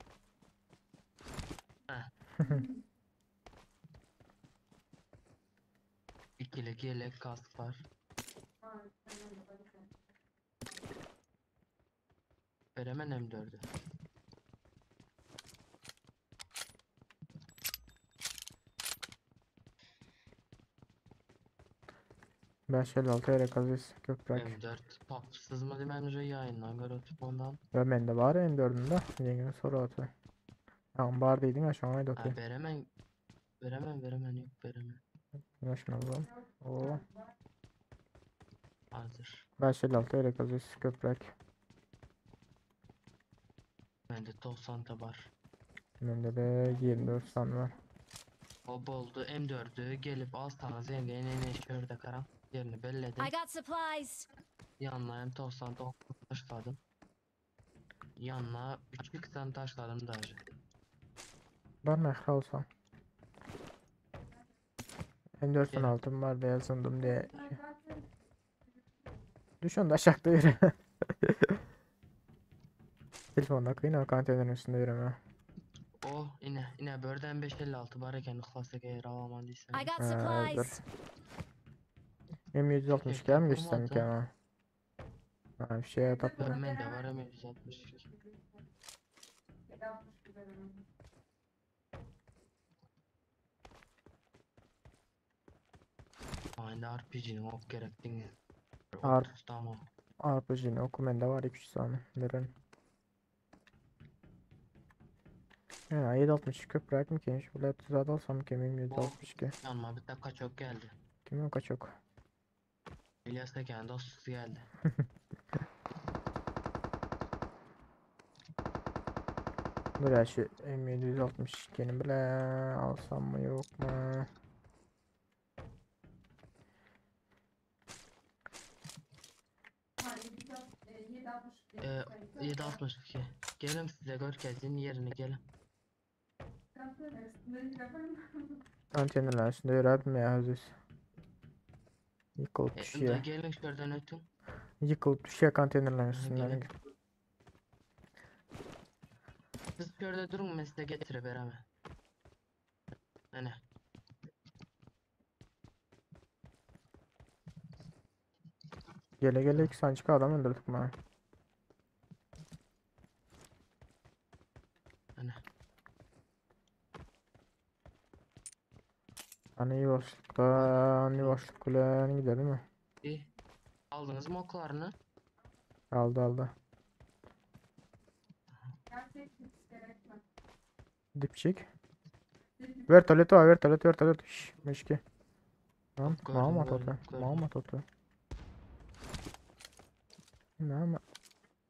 İkili yelek kask var. Veremem M4'ü. 556 gerek Aziz Gökberk. M4 papsız mı demen yayından göre ondan. Ya bende var M4'ün de. Yengin soru atıyor. Tamam bar dedin ya şu an haydi Ha, okey. veremem. Veremem veremem yok veremem. Ben şunu alalım. Oo. Hazır. 556 gerek Aziz Gökberk. Bende 90 da var. Bende de 24 tane var. O boldu M4'ü gelip alsanız yenge ne şurada karan yerini belledim. I got supplies. Yanına M90 taşladım. Yanına 3 tane taşladım daha önce. Ben mehra alsam. M416 var diye sandım diye. Düş onu da aşağıda yürü. Telefonda kıyın o konteynerin üstünde yürüme. Oh ine ine birden 556 var eken ıhlasa eğer alaman değilsen. I got Ha, dur. supplies. M162'ye mi geçsem Olmadı. ki ama? Ha bir şeye tapmadım. Ben de var M162. Aynı RPG'nin ok gerek diňe. Ar- Tamam. RPG'nin oku mende var 2-3 sany. Beren. Ya 7.62 köpräk mi kenş? Bular tuzat alsam kemim 7.62. Yanıma bir dakika çok geldi. Kim o kaçok? İlyas da kendi dostu geldi. Dur ya şu M762'ni bile alsam mı yok mu? Ee, 7.62. Gelin size görkezin yerini gelin. Antenalar üstünde ýöräpmi ya Aziz? Ýykylyp E, düşýär. gelin şuradan ötün. Ýykylyp düşýär konteynerlerin Aha, üstünden. gelin. Siz şurada durun ben size getiriverem. Hani. Gele gele iki sançık adam öldürdük mü? Hani. Hani yavaşlıktan yavaşlık bilen gidelim mi? İyi. Aldınız mı oklarını? Aldı aldı. Dipçik. Vertolyot var vertolyot vertolyot. Şşş meşki. Lan Gördüm, mama gördüm, totu. gördüm. Mama totu. Mama.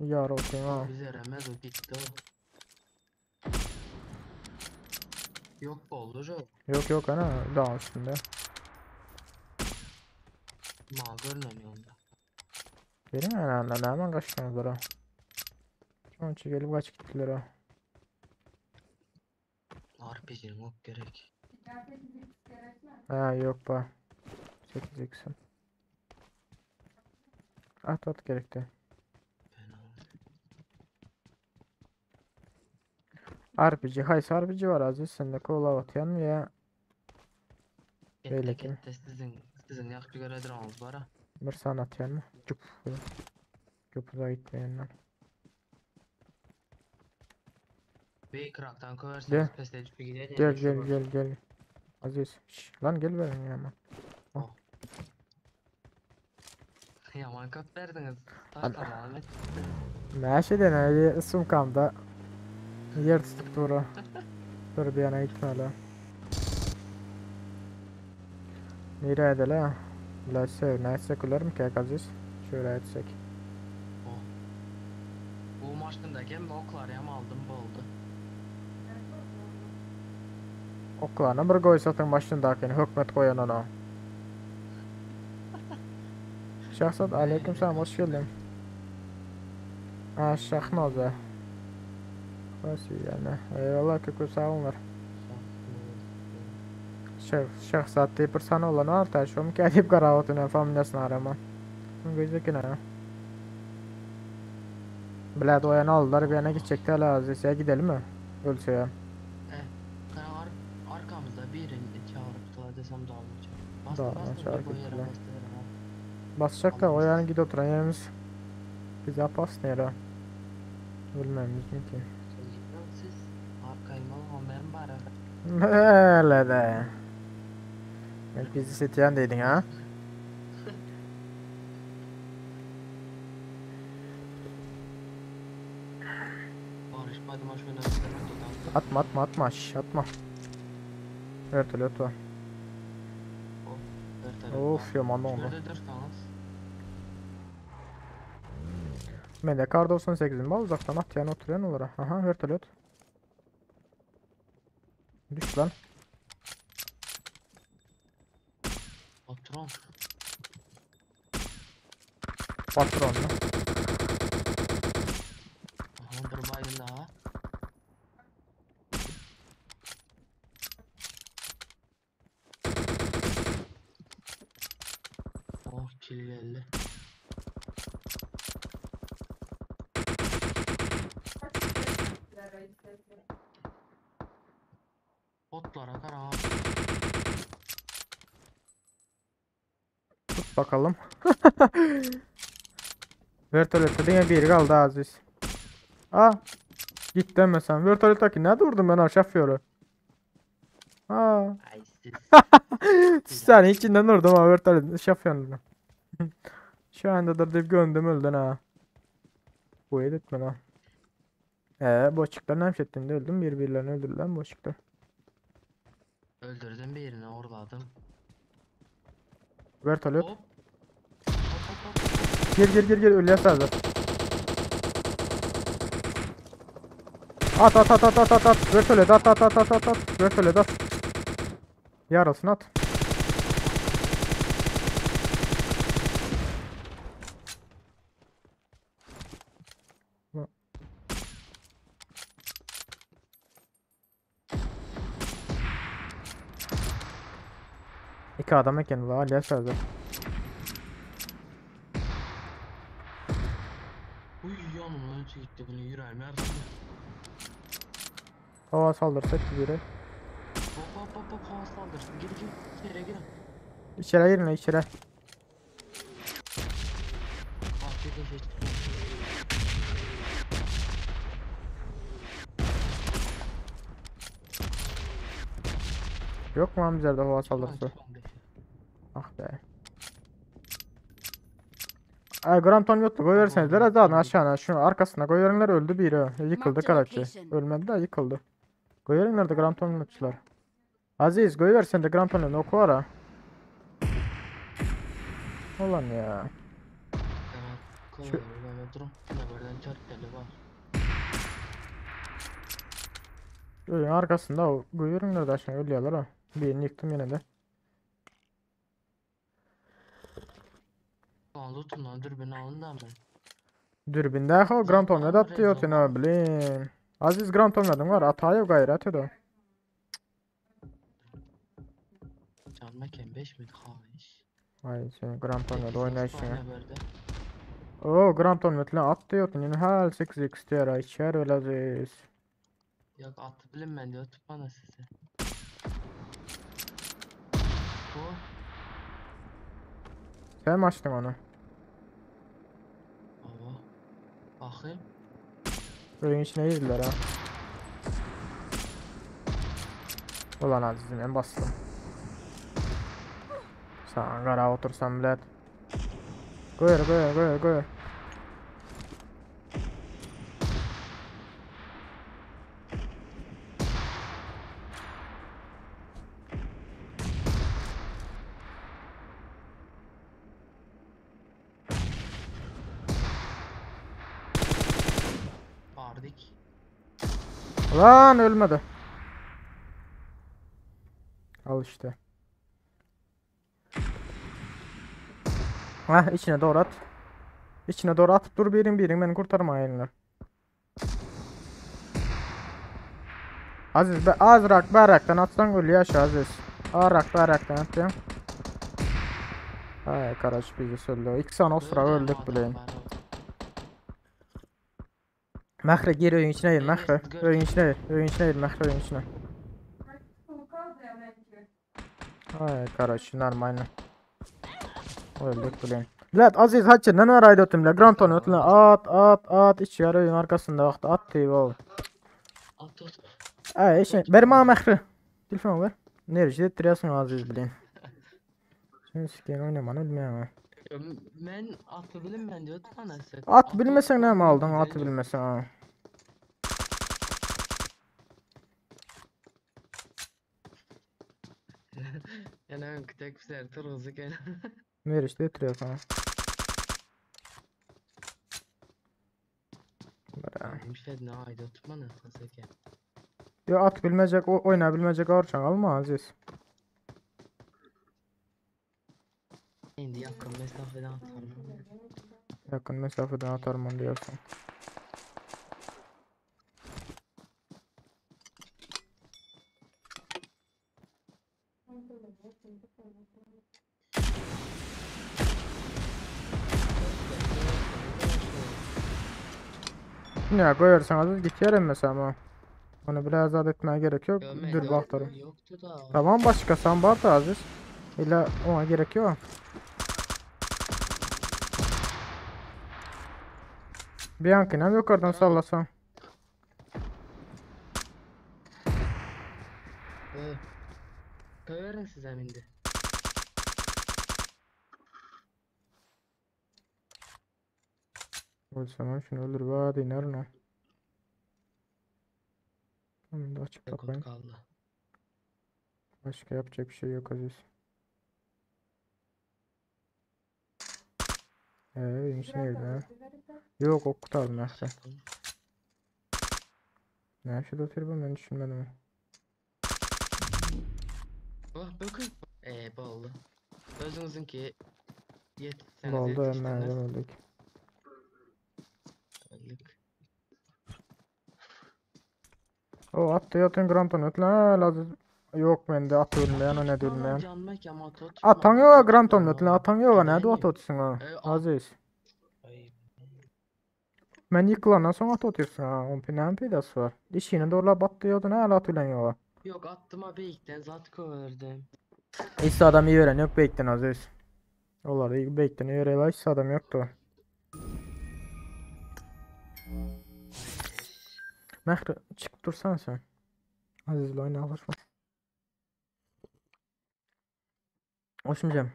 Yar olsun ha. Bize veremez o gitti o. Yok oldu jo. Yok yok ana dağ üstünde. Ma görünmüyor onda. Benim herhalde hemen kaçtınız ha. Onun için gelip kaç gittiler ha. RPG'nin ok gerek. Ha yok ba. 8x'im. At at gerekti. Fena. RPG haysi RPG var Aziz sende kola atyan ya Kette Beýleki. kette sizin sizin yaxşı görediriniz var ha. bir san atyan mı? Cup. Cup uzağa gitmeyenler. Bir kraktan Gel. koyarsınız pes edip gider Gel yani gel şu gel gel. Aziz. Şş, lan gel benim yanıma. Yaman köp verdiniz. Hadi. Taş tamam et. Meşe de sumkamda yer tutup duru. Dur bir yana gitme hele. Nereye edele? La sev, ne etsek olur mu ki Aziz? Şöyle etsek. Bu maçındaki oklar yam aldım bu oldu. Oklana bir goý satın başındakini hökmet goýan ona. Şahzat aleyküm selam hoş geldin. Ha Şahnoza. Nasıl yani? Eyvallah kökü sağ olunlar. Şah Şahzat diye bir sana olan var da şu mu ki deyip garavatını familyasını arama. Gözükün ha. Bilad oýan aldylar bir yana gidecekti hala Aziz. Ya gidelim mi? Ölse ya. Ben ar arkamızda birini çağırıp desem daha olacak. Bastı Daha bastı çağırıp bu yere gittiler. bastı yere. Basacak da o Allah'ım. yani gidip oturan yerimiz bize pas nere? Bilmemiz mi ki? Siz arkayım alın ben bari. Öyle de. Ben bizi seçen dedin ha? Barış hadi maç oynadık. Atma atma atma şş, atma. Vertolyot var. Of yaman oldu. Şurada dursanız. Ben de kar 98'im var uzaktan at yani oturuyor olur. Aha vertolyot. Düş lan. Patron. Patron mu? Aha bir baygın daha. Oh kill geldi. Botlara kara. Tut bakalım. Vertolyot'ta diňe biri kaldı Aziz. Aa. Gitdi hemmesi. Vertolyotdaki näde vurdum ben ha şoförü? Ha. Ay siz. Sen içinden vurdum ha vertolyot şoförünü. Şu anda deyip gömdüm öldün ha. Bu editme lan. Boşluklar ne ettin de öldüm birbirlerini öldürdüler boşluklar. Öldürdüm birini orladım. Vertolyot. Hop. Hop hop hop. Gir gir gir gir ölüye sardı. At at at at at at at. Vertolyot at at at at at at. Vertolyot at. Yarılsın at. İki adam eken la Aliye sardı. Uy yanımdan öte gitti bunu yüreğim yarıldı. Hava saldırsak biri. Hop hop hop hop hava saldırsın. Gir gir içeri gir. İçeri girin içeri. Bahçede şey çıkıyor. Yok mu amcalarda hava saldırısı? Ah be. Ay Gram yoktu koyuversenizler Tamam, zaten tamam. aşağına şunu arkasına koyuverenler öldü biri. Yıkıldı Marked a karaçı. location. Ölmedi de yıkıldı. Koyuverenler de Gram yoktular. Aziz koyuversen de Gram Ton'un oku var ha. Ulan ya. Evet. Koyuyorum ben durum. Ne buradan çarptı var. Öyle arkasında o koyuverenler de aşağı ölüyorlar ha. Birini yıktım yine de. Lan tutun lan dürbünü alın da ben. Dürbünde o Gram Ton'u da atıyor Rezon. ne bileyim. Aziz Gram Ton'ladın var ataya gayret ediyor. Can meken 5 miydi haş? Ay sen Gram Ton'la oynayışın. tane böyle. O Gram Ton metlen at diyor. Yine hal 8x diyor. İçer öyle Aziz. Yok attı bilim ben diyor tut bana size. Bu Sen mi açtın onu? baba. Bakayım. Oyun içine girdiler ha. Ulan Aziz'im ben bastım. Sen kara otursan bilet. Koyur koyur koyur koyur. Bardik. Lan ölmedi. Al işte. Hah içine doğru at. İçine doğru atıp dur birin birin beni kurtarma elinler. Aziz be azrak baraktan atsan ölüyor aşağı Aziz. Arak baraktan at ya. Ay karaç bizi söylüyor. İki sene o sıra öldük bileyin. Məhre gir öyün içine gir Məhre. Öyün içine gir. Öyün içine gir Məhre öyün içine. Ay karaç normalno. Öldük bileyin. Bilet Aziz haçı ne var ayda ötüm Grand Ton ötüm at at at iç yarı öyün arkasında vaxt at deyip o. At at. Ay işin ver bana Məhre. Telefon ver. Nerede ettiriyorsun Aziz bileyin. Sen sikeyim oynamanı bilmiyorum ha. Ben atı bilim ben diyor bana size. At bilmesen ne mi aldın atı bilmesen ha. Yani ben tek bir ser turguzu gel. Nerede ettiriyorsun ha. Bir şey ne ayda tutma nasıl seke. Yo at bilmeyecek, o oyna bilmeyecek arçan alma Aziz. Şimdi yakın mesafeden atarım. Yakın mesafeden atarım onu diyorsun. Ne koyarsan Aziz git yerim mesela ama. Onu biraz azat etmeye gerek yok. Dur baktırım. Yoktu da. Tamam başka sen var da Aziz. İlla ona gerek yok. Bir yankına yukarıdan sallasan. Ö. Köweriň sizem indi. Ölsem şunu öldürüp hadi inerin o. Tamam da açıp Sekund tapayım. kaldı. Başka yapacak bir şey yok Aziz. Ee, içine girdi ha. Yok ok kurtardım ya. Sekund. Ne şu da oturup ben düşünmedim. Oh bakın. Boldy. Özüňiziňki ýetişseniz Oldu hemen ýetişdiniz. öldük. Öldük. O attı yatın granton ötle lazım. Yok bende at ölmeyen o ne ölmeyen. Canmak ama tut. Atan yok granton ötle atan yok ne at otursun ha. Ee, Aziz. Ay. Men yıkılandan sonra at otursun ha. On ne peydası var. İşini doğrular battı yoktu ne ala atıyla yok. Yok attım abi ilkten zat koverdim. Hiç adam iyi öğren yok bekten Aziz. Onlar iyi bekten iyi öğren hiç adam yoktu. Mehri çık dursan sen. Aziz'le oyna alışma. Hoşumcam.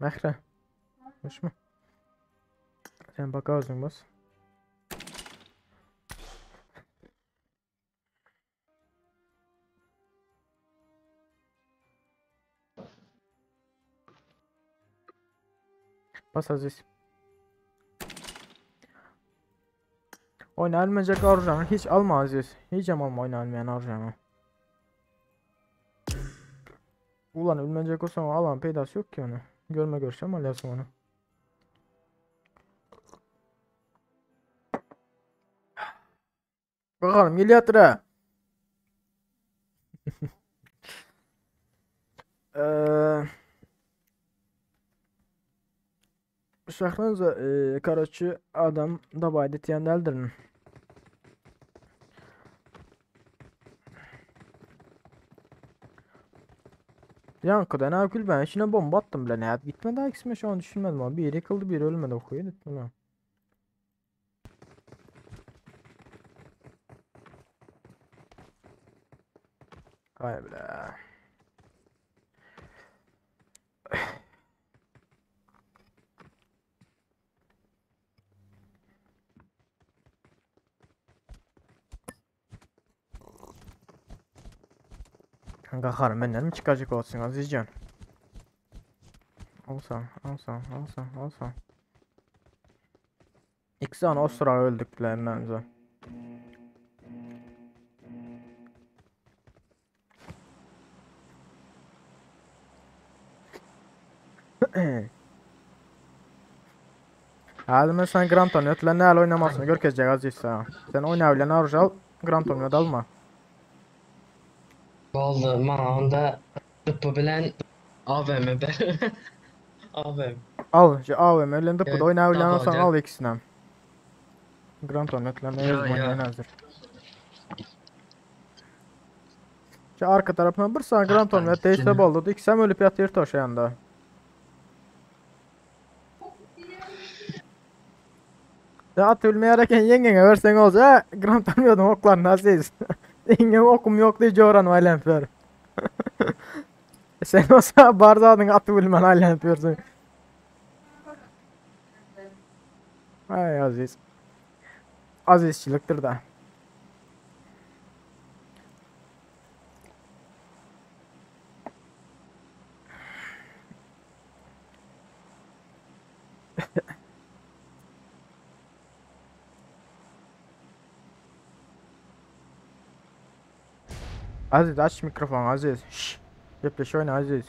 Mehri. Hoşma. Sen bak ağzın bas. Bas Aziz. Oyna ölmeyecek arjanı hiç alma Aziz. Hiç alma oyna ölmeyen arjanı. Ulan ölmeyecek olsam alan peydası yok ki onu. Görme görsem alasın onu. Bakalım geliyor tıra. Eee Şahlanza karaçı adam da baydı diyenlerdir. Yankıda ne gül ben içine bomba attım bile ne gitmedi daha ikisine şu an düşünmedim ama bir yeri yıkıldı bir yeri ölmedi okuyor gitmedi. Hay bile. Kalkarım benden mi çıkacak olsun Azizcan? Olsan, olsan, olsan, olsan. İki tane o sıra öldük bile emmemize. Hadi ben sen Grand Tonio ne el oynamasını gör kesecek Aziz sen. Sen oyna öyle al Grand Tonio dalma. Boldy mana onda tıpı bilen AVM be. AVM. Al, AVM ile tıpı da Evet, oyna öyle tabi olsan olacak. al ikisinden. Grand Tonio ne Ya, yazım ya. oynayın hazır. Şu arka tarafından bir sana Grand Tonio Arkadan değişse gitsin. boldu. İkisi hem ölüp yatıyor toş yanında. Ya at ölmeyerek yengene versen olsa Grand Tonio'dan oklar nasıl Yengem okum yok diye coğran aylanıyor. Sen olsa bardağın atı bilmen aylanıyorsun. Ay Aziz. Azizçiliktir da. Aziz aç mikrofon Aziz. Şşş. Gepleş oyna Aziz.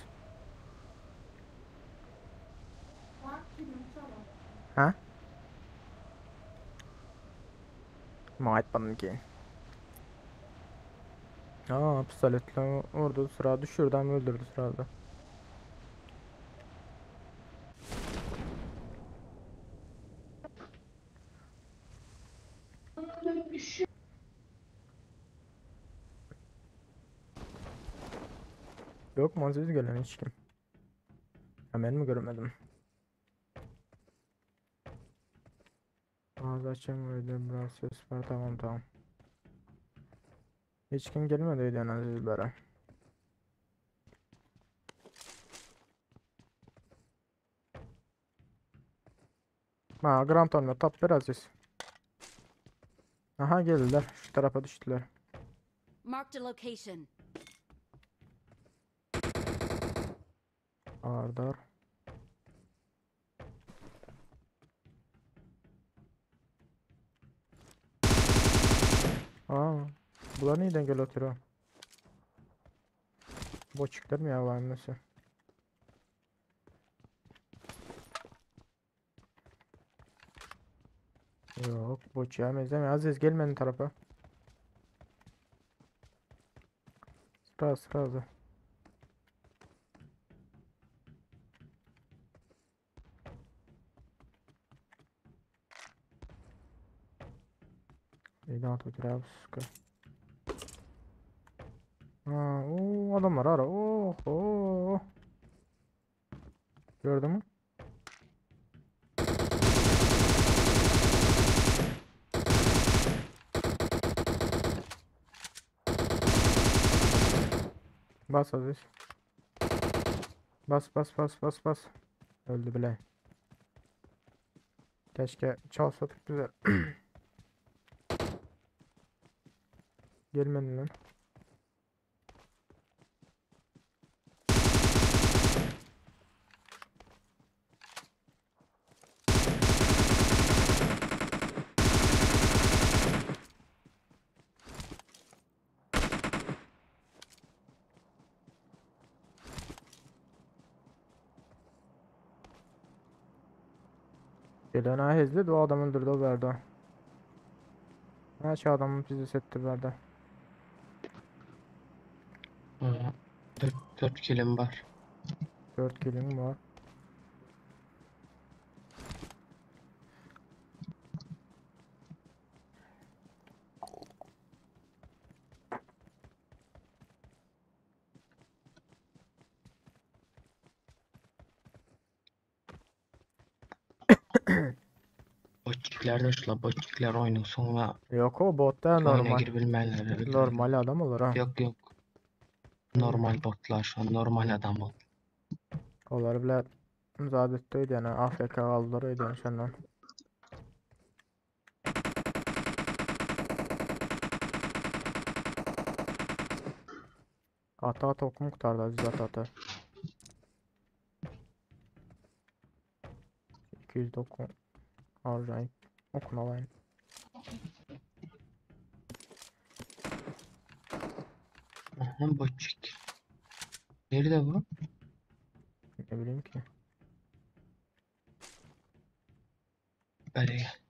Ha? Ma aýtmadym ki. Aa, pistoletle vurdu sıra düşürdü ama öldürdü sırada. Yok mu Aziz gelen hiç kim? Ya ben mi görmedim? Az açın öyle biraz ses var tamam tamam. Hiç kim gelmedi öyle azizlere. Ha Grand Tournament top bir aziz. Aha geldiler. Şu tarafa düştüler. Marked a location. Ardar. Aa, bular neyden gel oturuyor? Boçuklar mı ya var mesela? Yok, boçuğa benzemiyor. Aziz gelmenin tarafa. Sıra sıra Aziz. Neyden oturuyor sıkı. Aa, oo, adamlar ara. Oh, oh. Gördün mü? Bas Aziz. Bas bas bas bas bas. Öldü bile. Keşke çalsaydık güzel. Gelmedi lan. Gelen ha hezli o adam öldürdü o verdi. Ha şu adamın bizi setti verdi. 4 kilim var. 4 kilim var. Botçikler de şula botçikler oyunun sonra Yok o bot da oyuna normal. girbilmeleri. Normal adam olur ha. Yok yok. Normal botlar şu an normal adam bot. Onlar bile zadetteydi yani AFK kaldılar öyle yani senden. Ata ata okum kurtardı Aziz ata ata. 209 harcayın. Okun alayım. Aha botçik. Nerede bu? Ne bileyim ki. Böyle gel.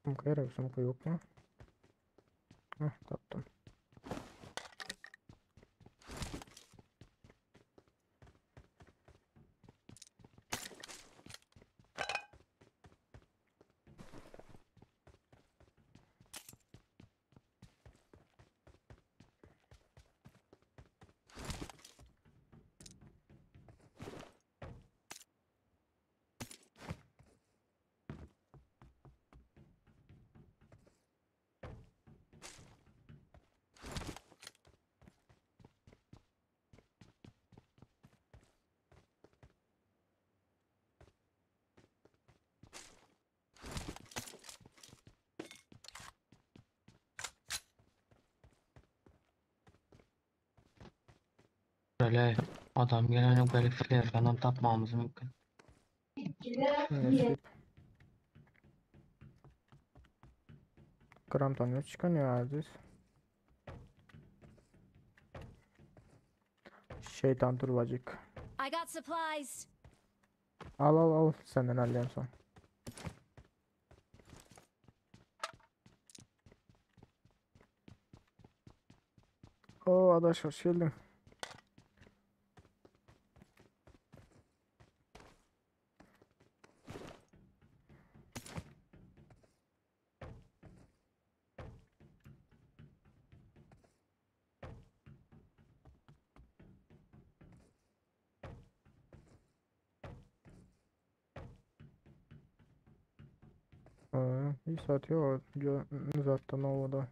Sumka gerek sumka yok mu? Heh taptım. Böyle adam gelene böyle flare falan tapmamız mümkün. Nasip. Gram tane çıkan Aziz. Şeytan turbacık. I got supplies. Al al al senden alayım son. Oo adaş hoş geldin. Hiç zat ýok. Zatda nowada.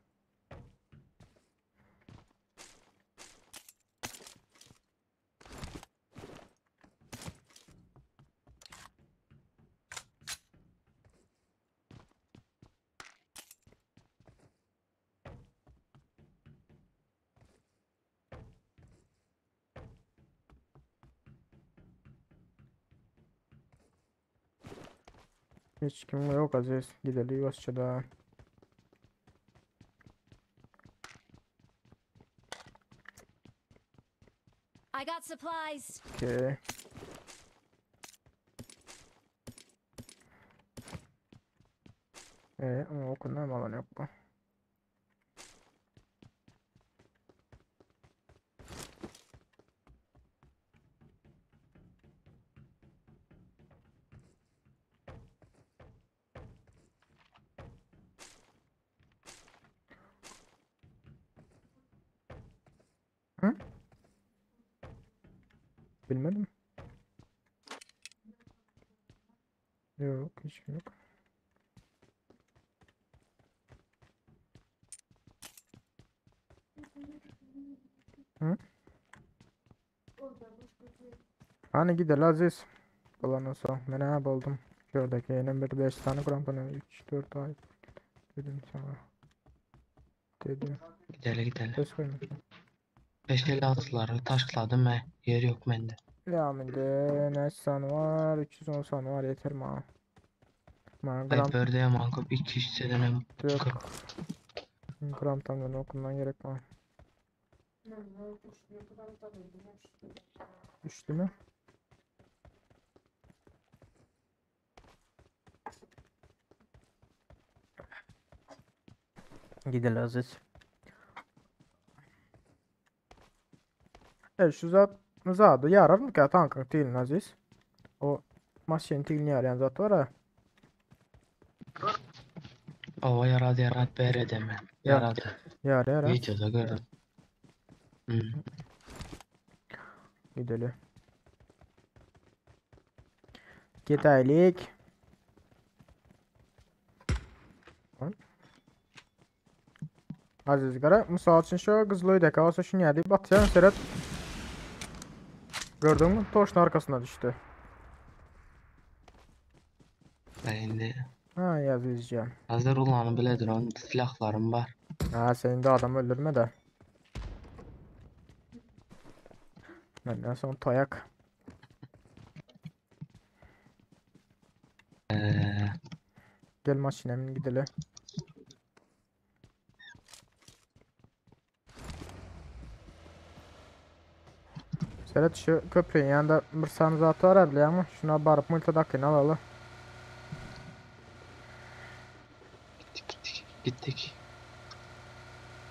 Hiç kim yok Aziz. Gidelim yavaşça I got supplies. Okey. Ee, ama okundan alan yok bu. Hı? Bilmedim. Yok, hiç yok. Hı? Hani gidelim Aziz. Ulan olsa ben ne buldum. Şuradaki yeni bir 5 tane kramponu 3 4 ay dedim sana. Dedim. Gideli gideli. Ses koyma. 556'ları taşladım he. Yer yok bende. Ya bende ne tane var? 310 tane var yeter ma. Ma gram Sniper'de yaman köp 2 hisseden hem yok. köp. Gram tam okundan gerek var. Üçlü mü? Gidelim Aziz. Evet şu zat zat yarar mı ki tankın değil Aziz? O maşın tilini yarayan zat var ha. Ova yaradı yarat bere deme. Ya. Yaradı. Yar yar ha. Videoda gördüm. Hmm. Gidelim. Gidelik. Aziz gara, misal üçün şu qızıl öydək olsa şunu yedi batyan seret. Gördün mü? Toşun arkasına düştü. Ben indi Ha Azizcan. hazır olanı biledir onun silahlarım var. Ha senin de adam öldürme de. Benden son tayak. Ee, Gel maşinemin gidelim. Seret şu köprünün yanında bir tane zat var abi ama şuna barıp multidakini alalım. gittik gittik gittik.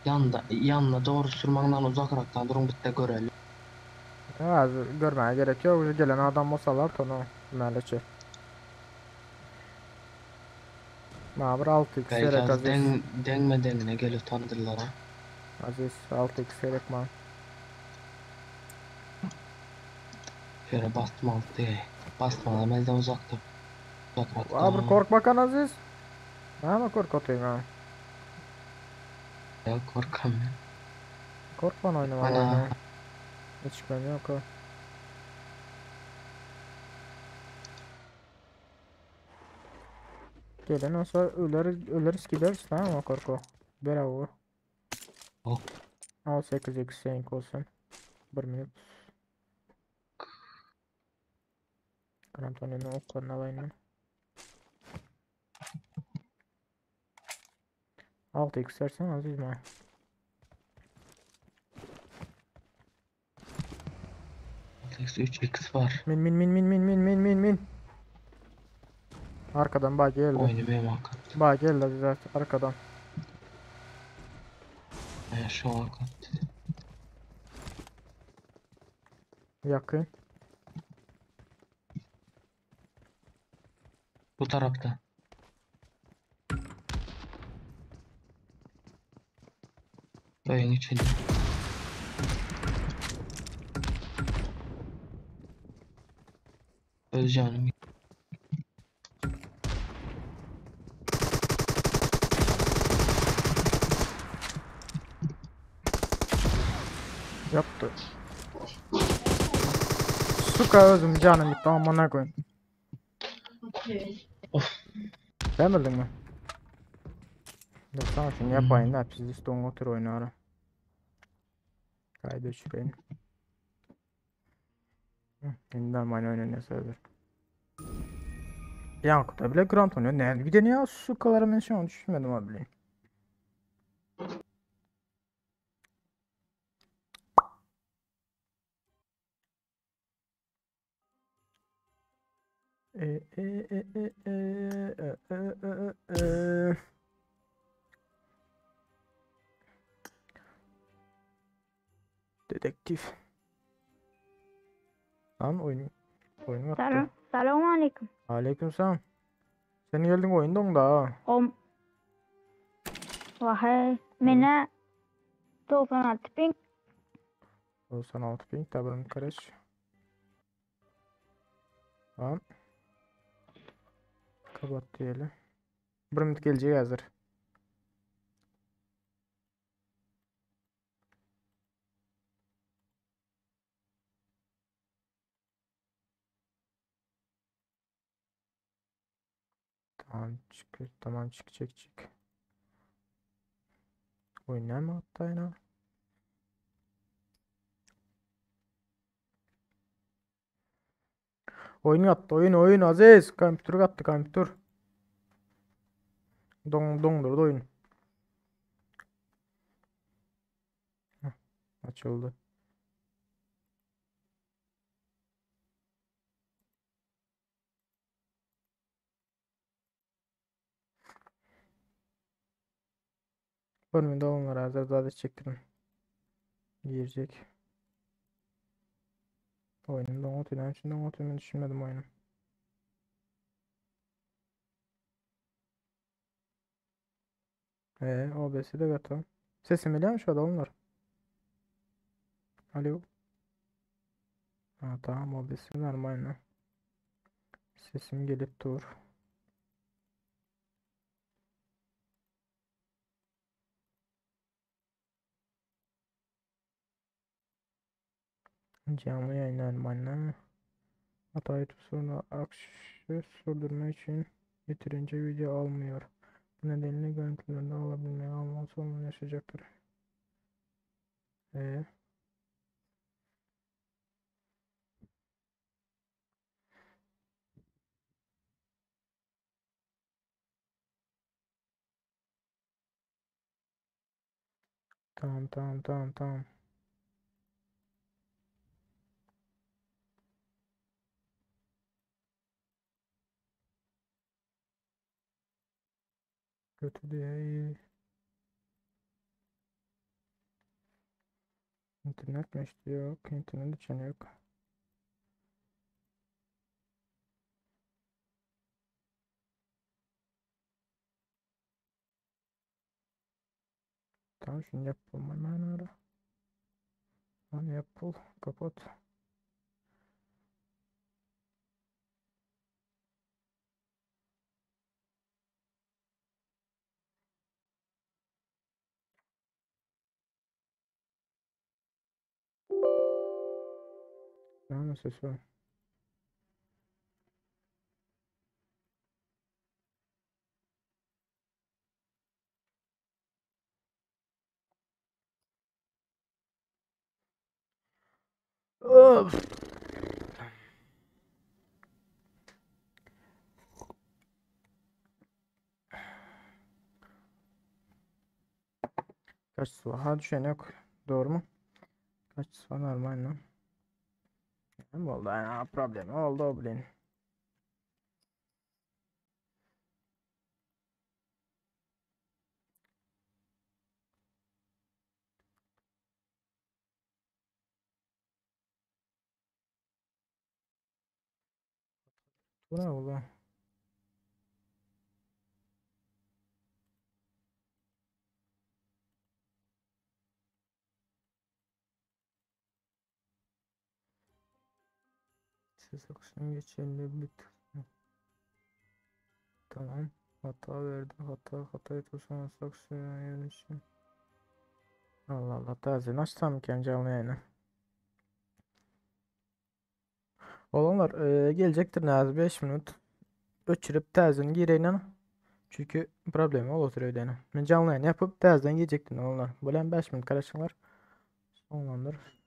Yanda yanına doğru sürmenden uzakraktan durun bitti görelim. Ya, görmeye gerek yok. Gelen adam olsalar tonu meleçi. Ma bir 6x Belki gerek az Aziz. den, denme dengine gelip tanıdırlar ha. Aziz 6x gerek ma. Şöyle bastım altı. Basma benden uzakta. Uzakraktan. Abi korkma kan Aziz. Ama korkutayım ha. Ya korkam ya. Korkma oynama Ana. oyunu. Hiç ben yok o. Gelin olsa öleriz, öleriz gideriz tamam mı korku? Bravo. Oh. Al 8x seninki olsun. Bir minut. Grantonini oklarını alayım ben. 6x versen Aziz mi? 6x 3x var. Min min min min min min min min min. Arkadan bak geldi. Oyunu benim hakkım. Bak geldi Aziz arkadan. Ya şu hakkım. Yakın. Bu tarafta. Oyun içinde. Özcanım. Yaptı. Suka özüm canım gitti amına koyayım. Sen öldün mü? Dur sana şunu yapayım da biz üstü otur oyunu ara. Kaydı düşüreyim. Yeniden aynı oynanıyor server. Yankı bile Grant oynuyor. Ne? Bir de niye sukalara mention düşünmedim abi. E, e, e, e, e, e, e, e, e. Dedektif. Lan oyun oyun attı. Selam, selamun aleyküm. Aleykümselam. Sen geldin oyunda da ha. Om. Vahe, mene 96 ping. 96 ping tabirin kirish. Tamam. Kapat diyelim. Bir minut gelecek hazır. Tamam çık tamam çık çık çık. Oyun ne mi attı yine? Oyun attı oyun oyun Aziz. Kompütür attı kompütür. Don dondurdu oyun. Heh, açıldı. Bölümünde olanlar hazır zaten çektirim. Girecek. Oyunum donat oyunu için donat oyunu düşünmedim oyunu. OBS'de gato. Sesim geliyor mu şu anda onlar? Alo. Ha, tamam OBS normal. Sesim gelip dur. Canlı yayın normal. Hata YouTube sorunu akışı sürdürmek için yeterince video almıyor. Bu nedenle görüntülerini alabilmeye alma sorunu yaşayacaktır. Tamam tamam tamam tamam. Kötü değil. İnternet mi işte yok. İnternet için yok. Tamam şunu yapalım hemen ara. Tamam yapıl. Kapat. Tamam ses var. Of. Kaç su? Ha düşen yok. Doğru mu? Kaç su normal lan? Ne oldu? Yani problem oldu bilin. Bu ne oldu? Ses akışının geçerli bir Tamam. Hata verdi. Hata hata etmiyorsan için. Allah Allah täzeden açsam eken canly ýaýyny. Oglanlar e, geljekdir näz 5 minut. Öçürip täzeden gireýin. Çünki problema ol oturyp öýdene. Men canly ýaýyn yapyp täzeden girecekdim oglanlar. Bolan 5 minut garaşyňlar. Soňlandyr.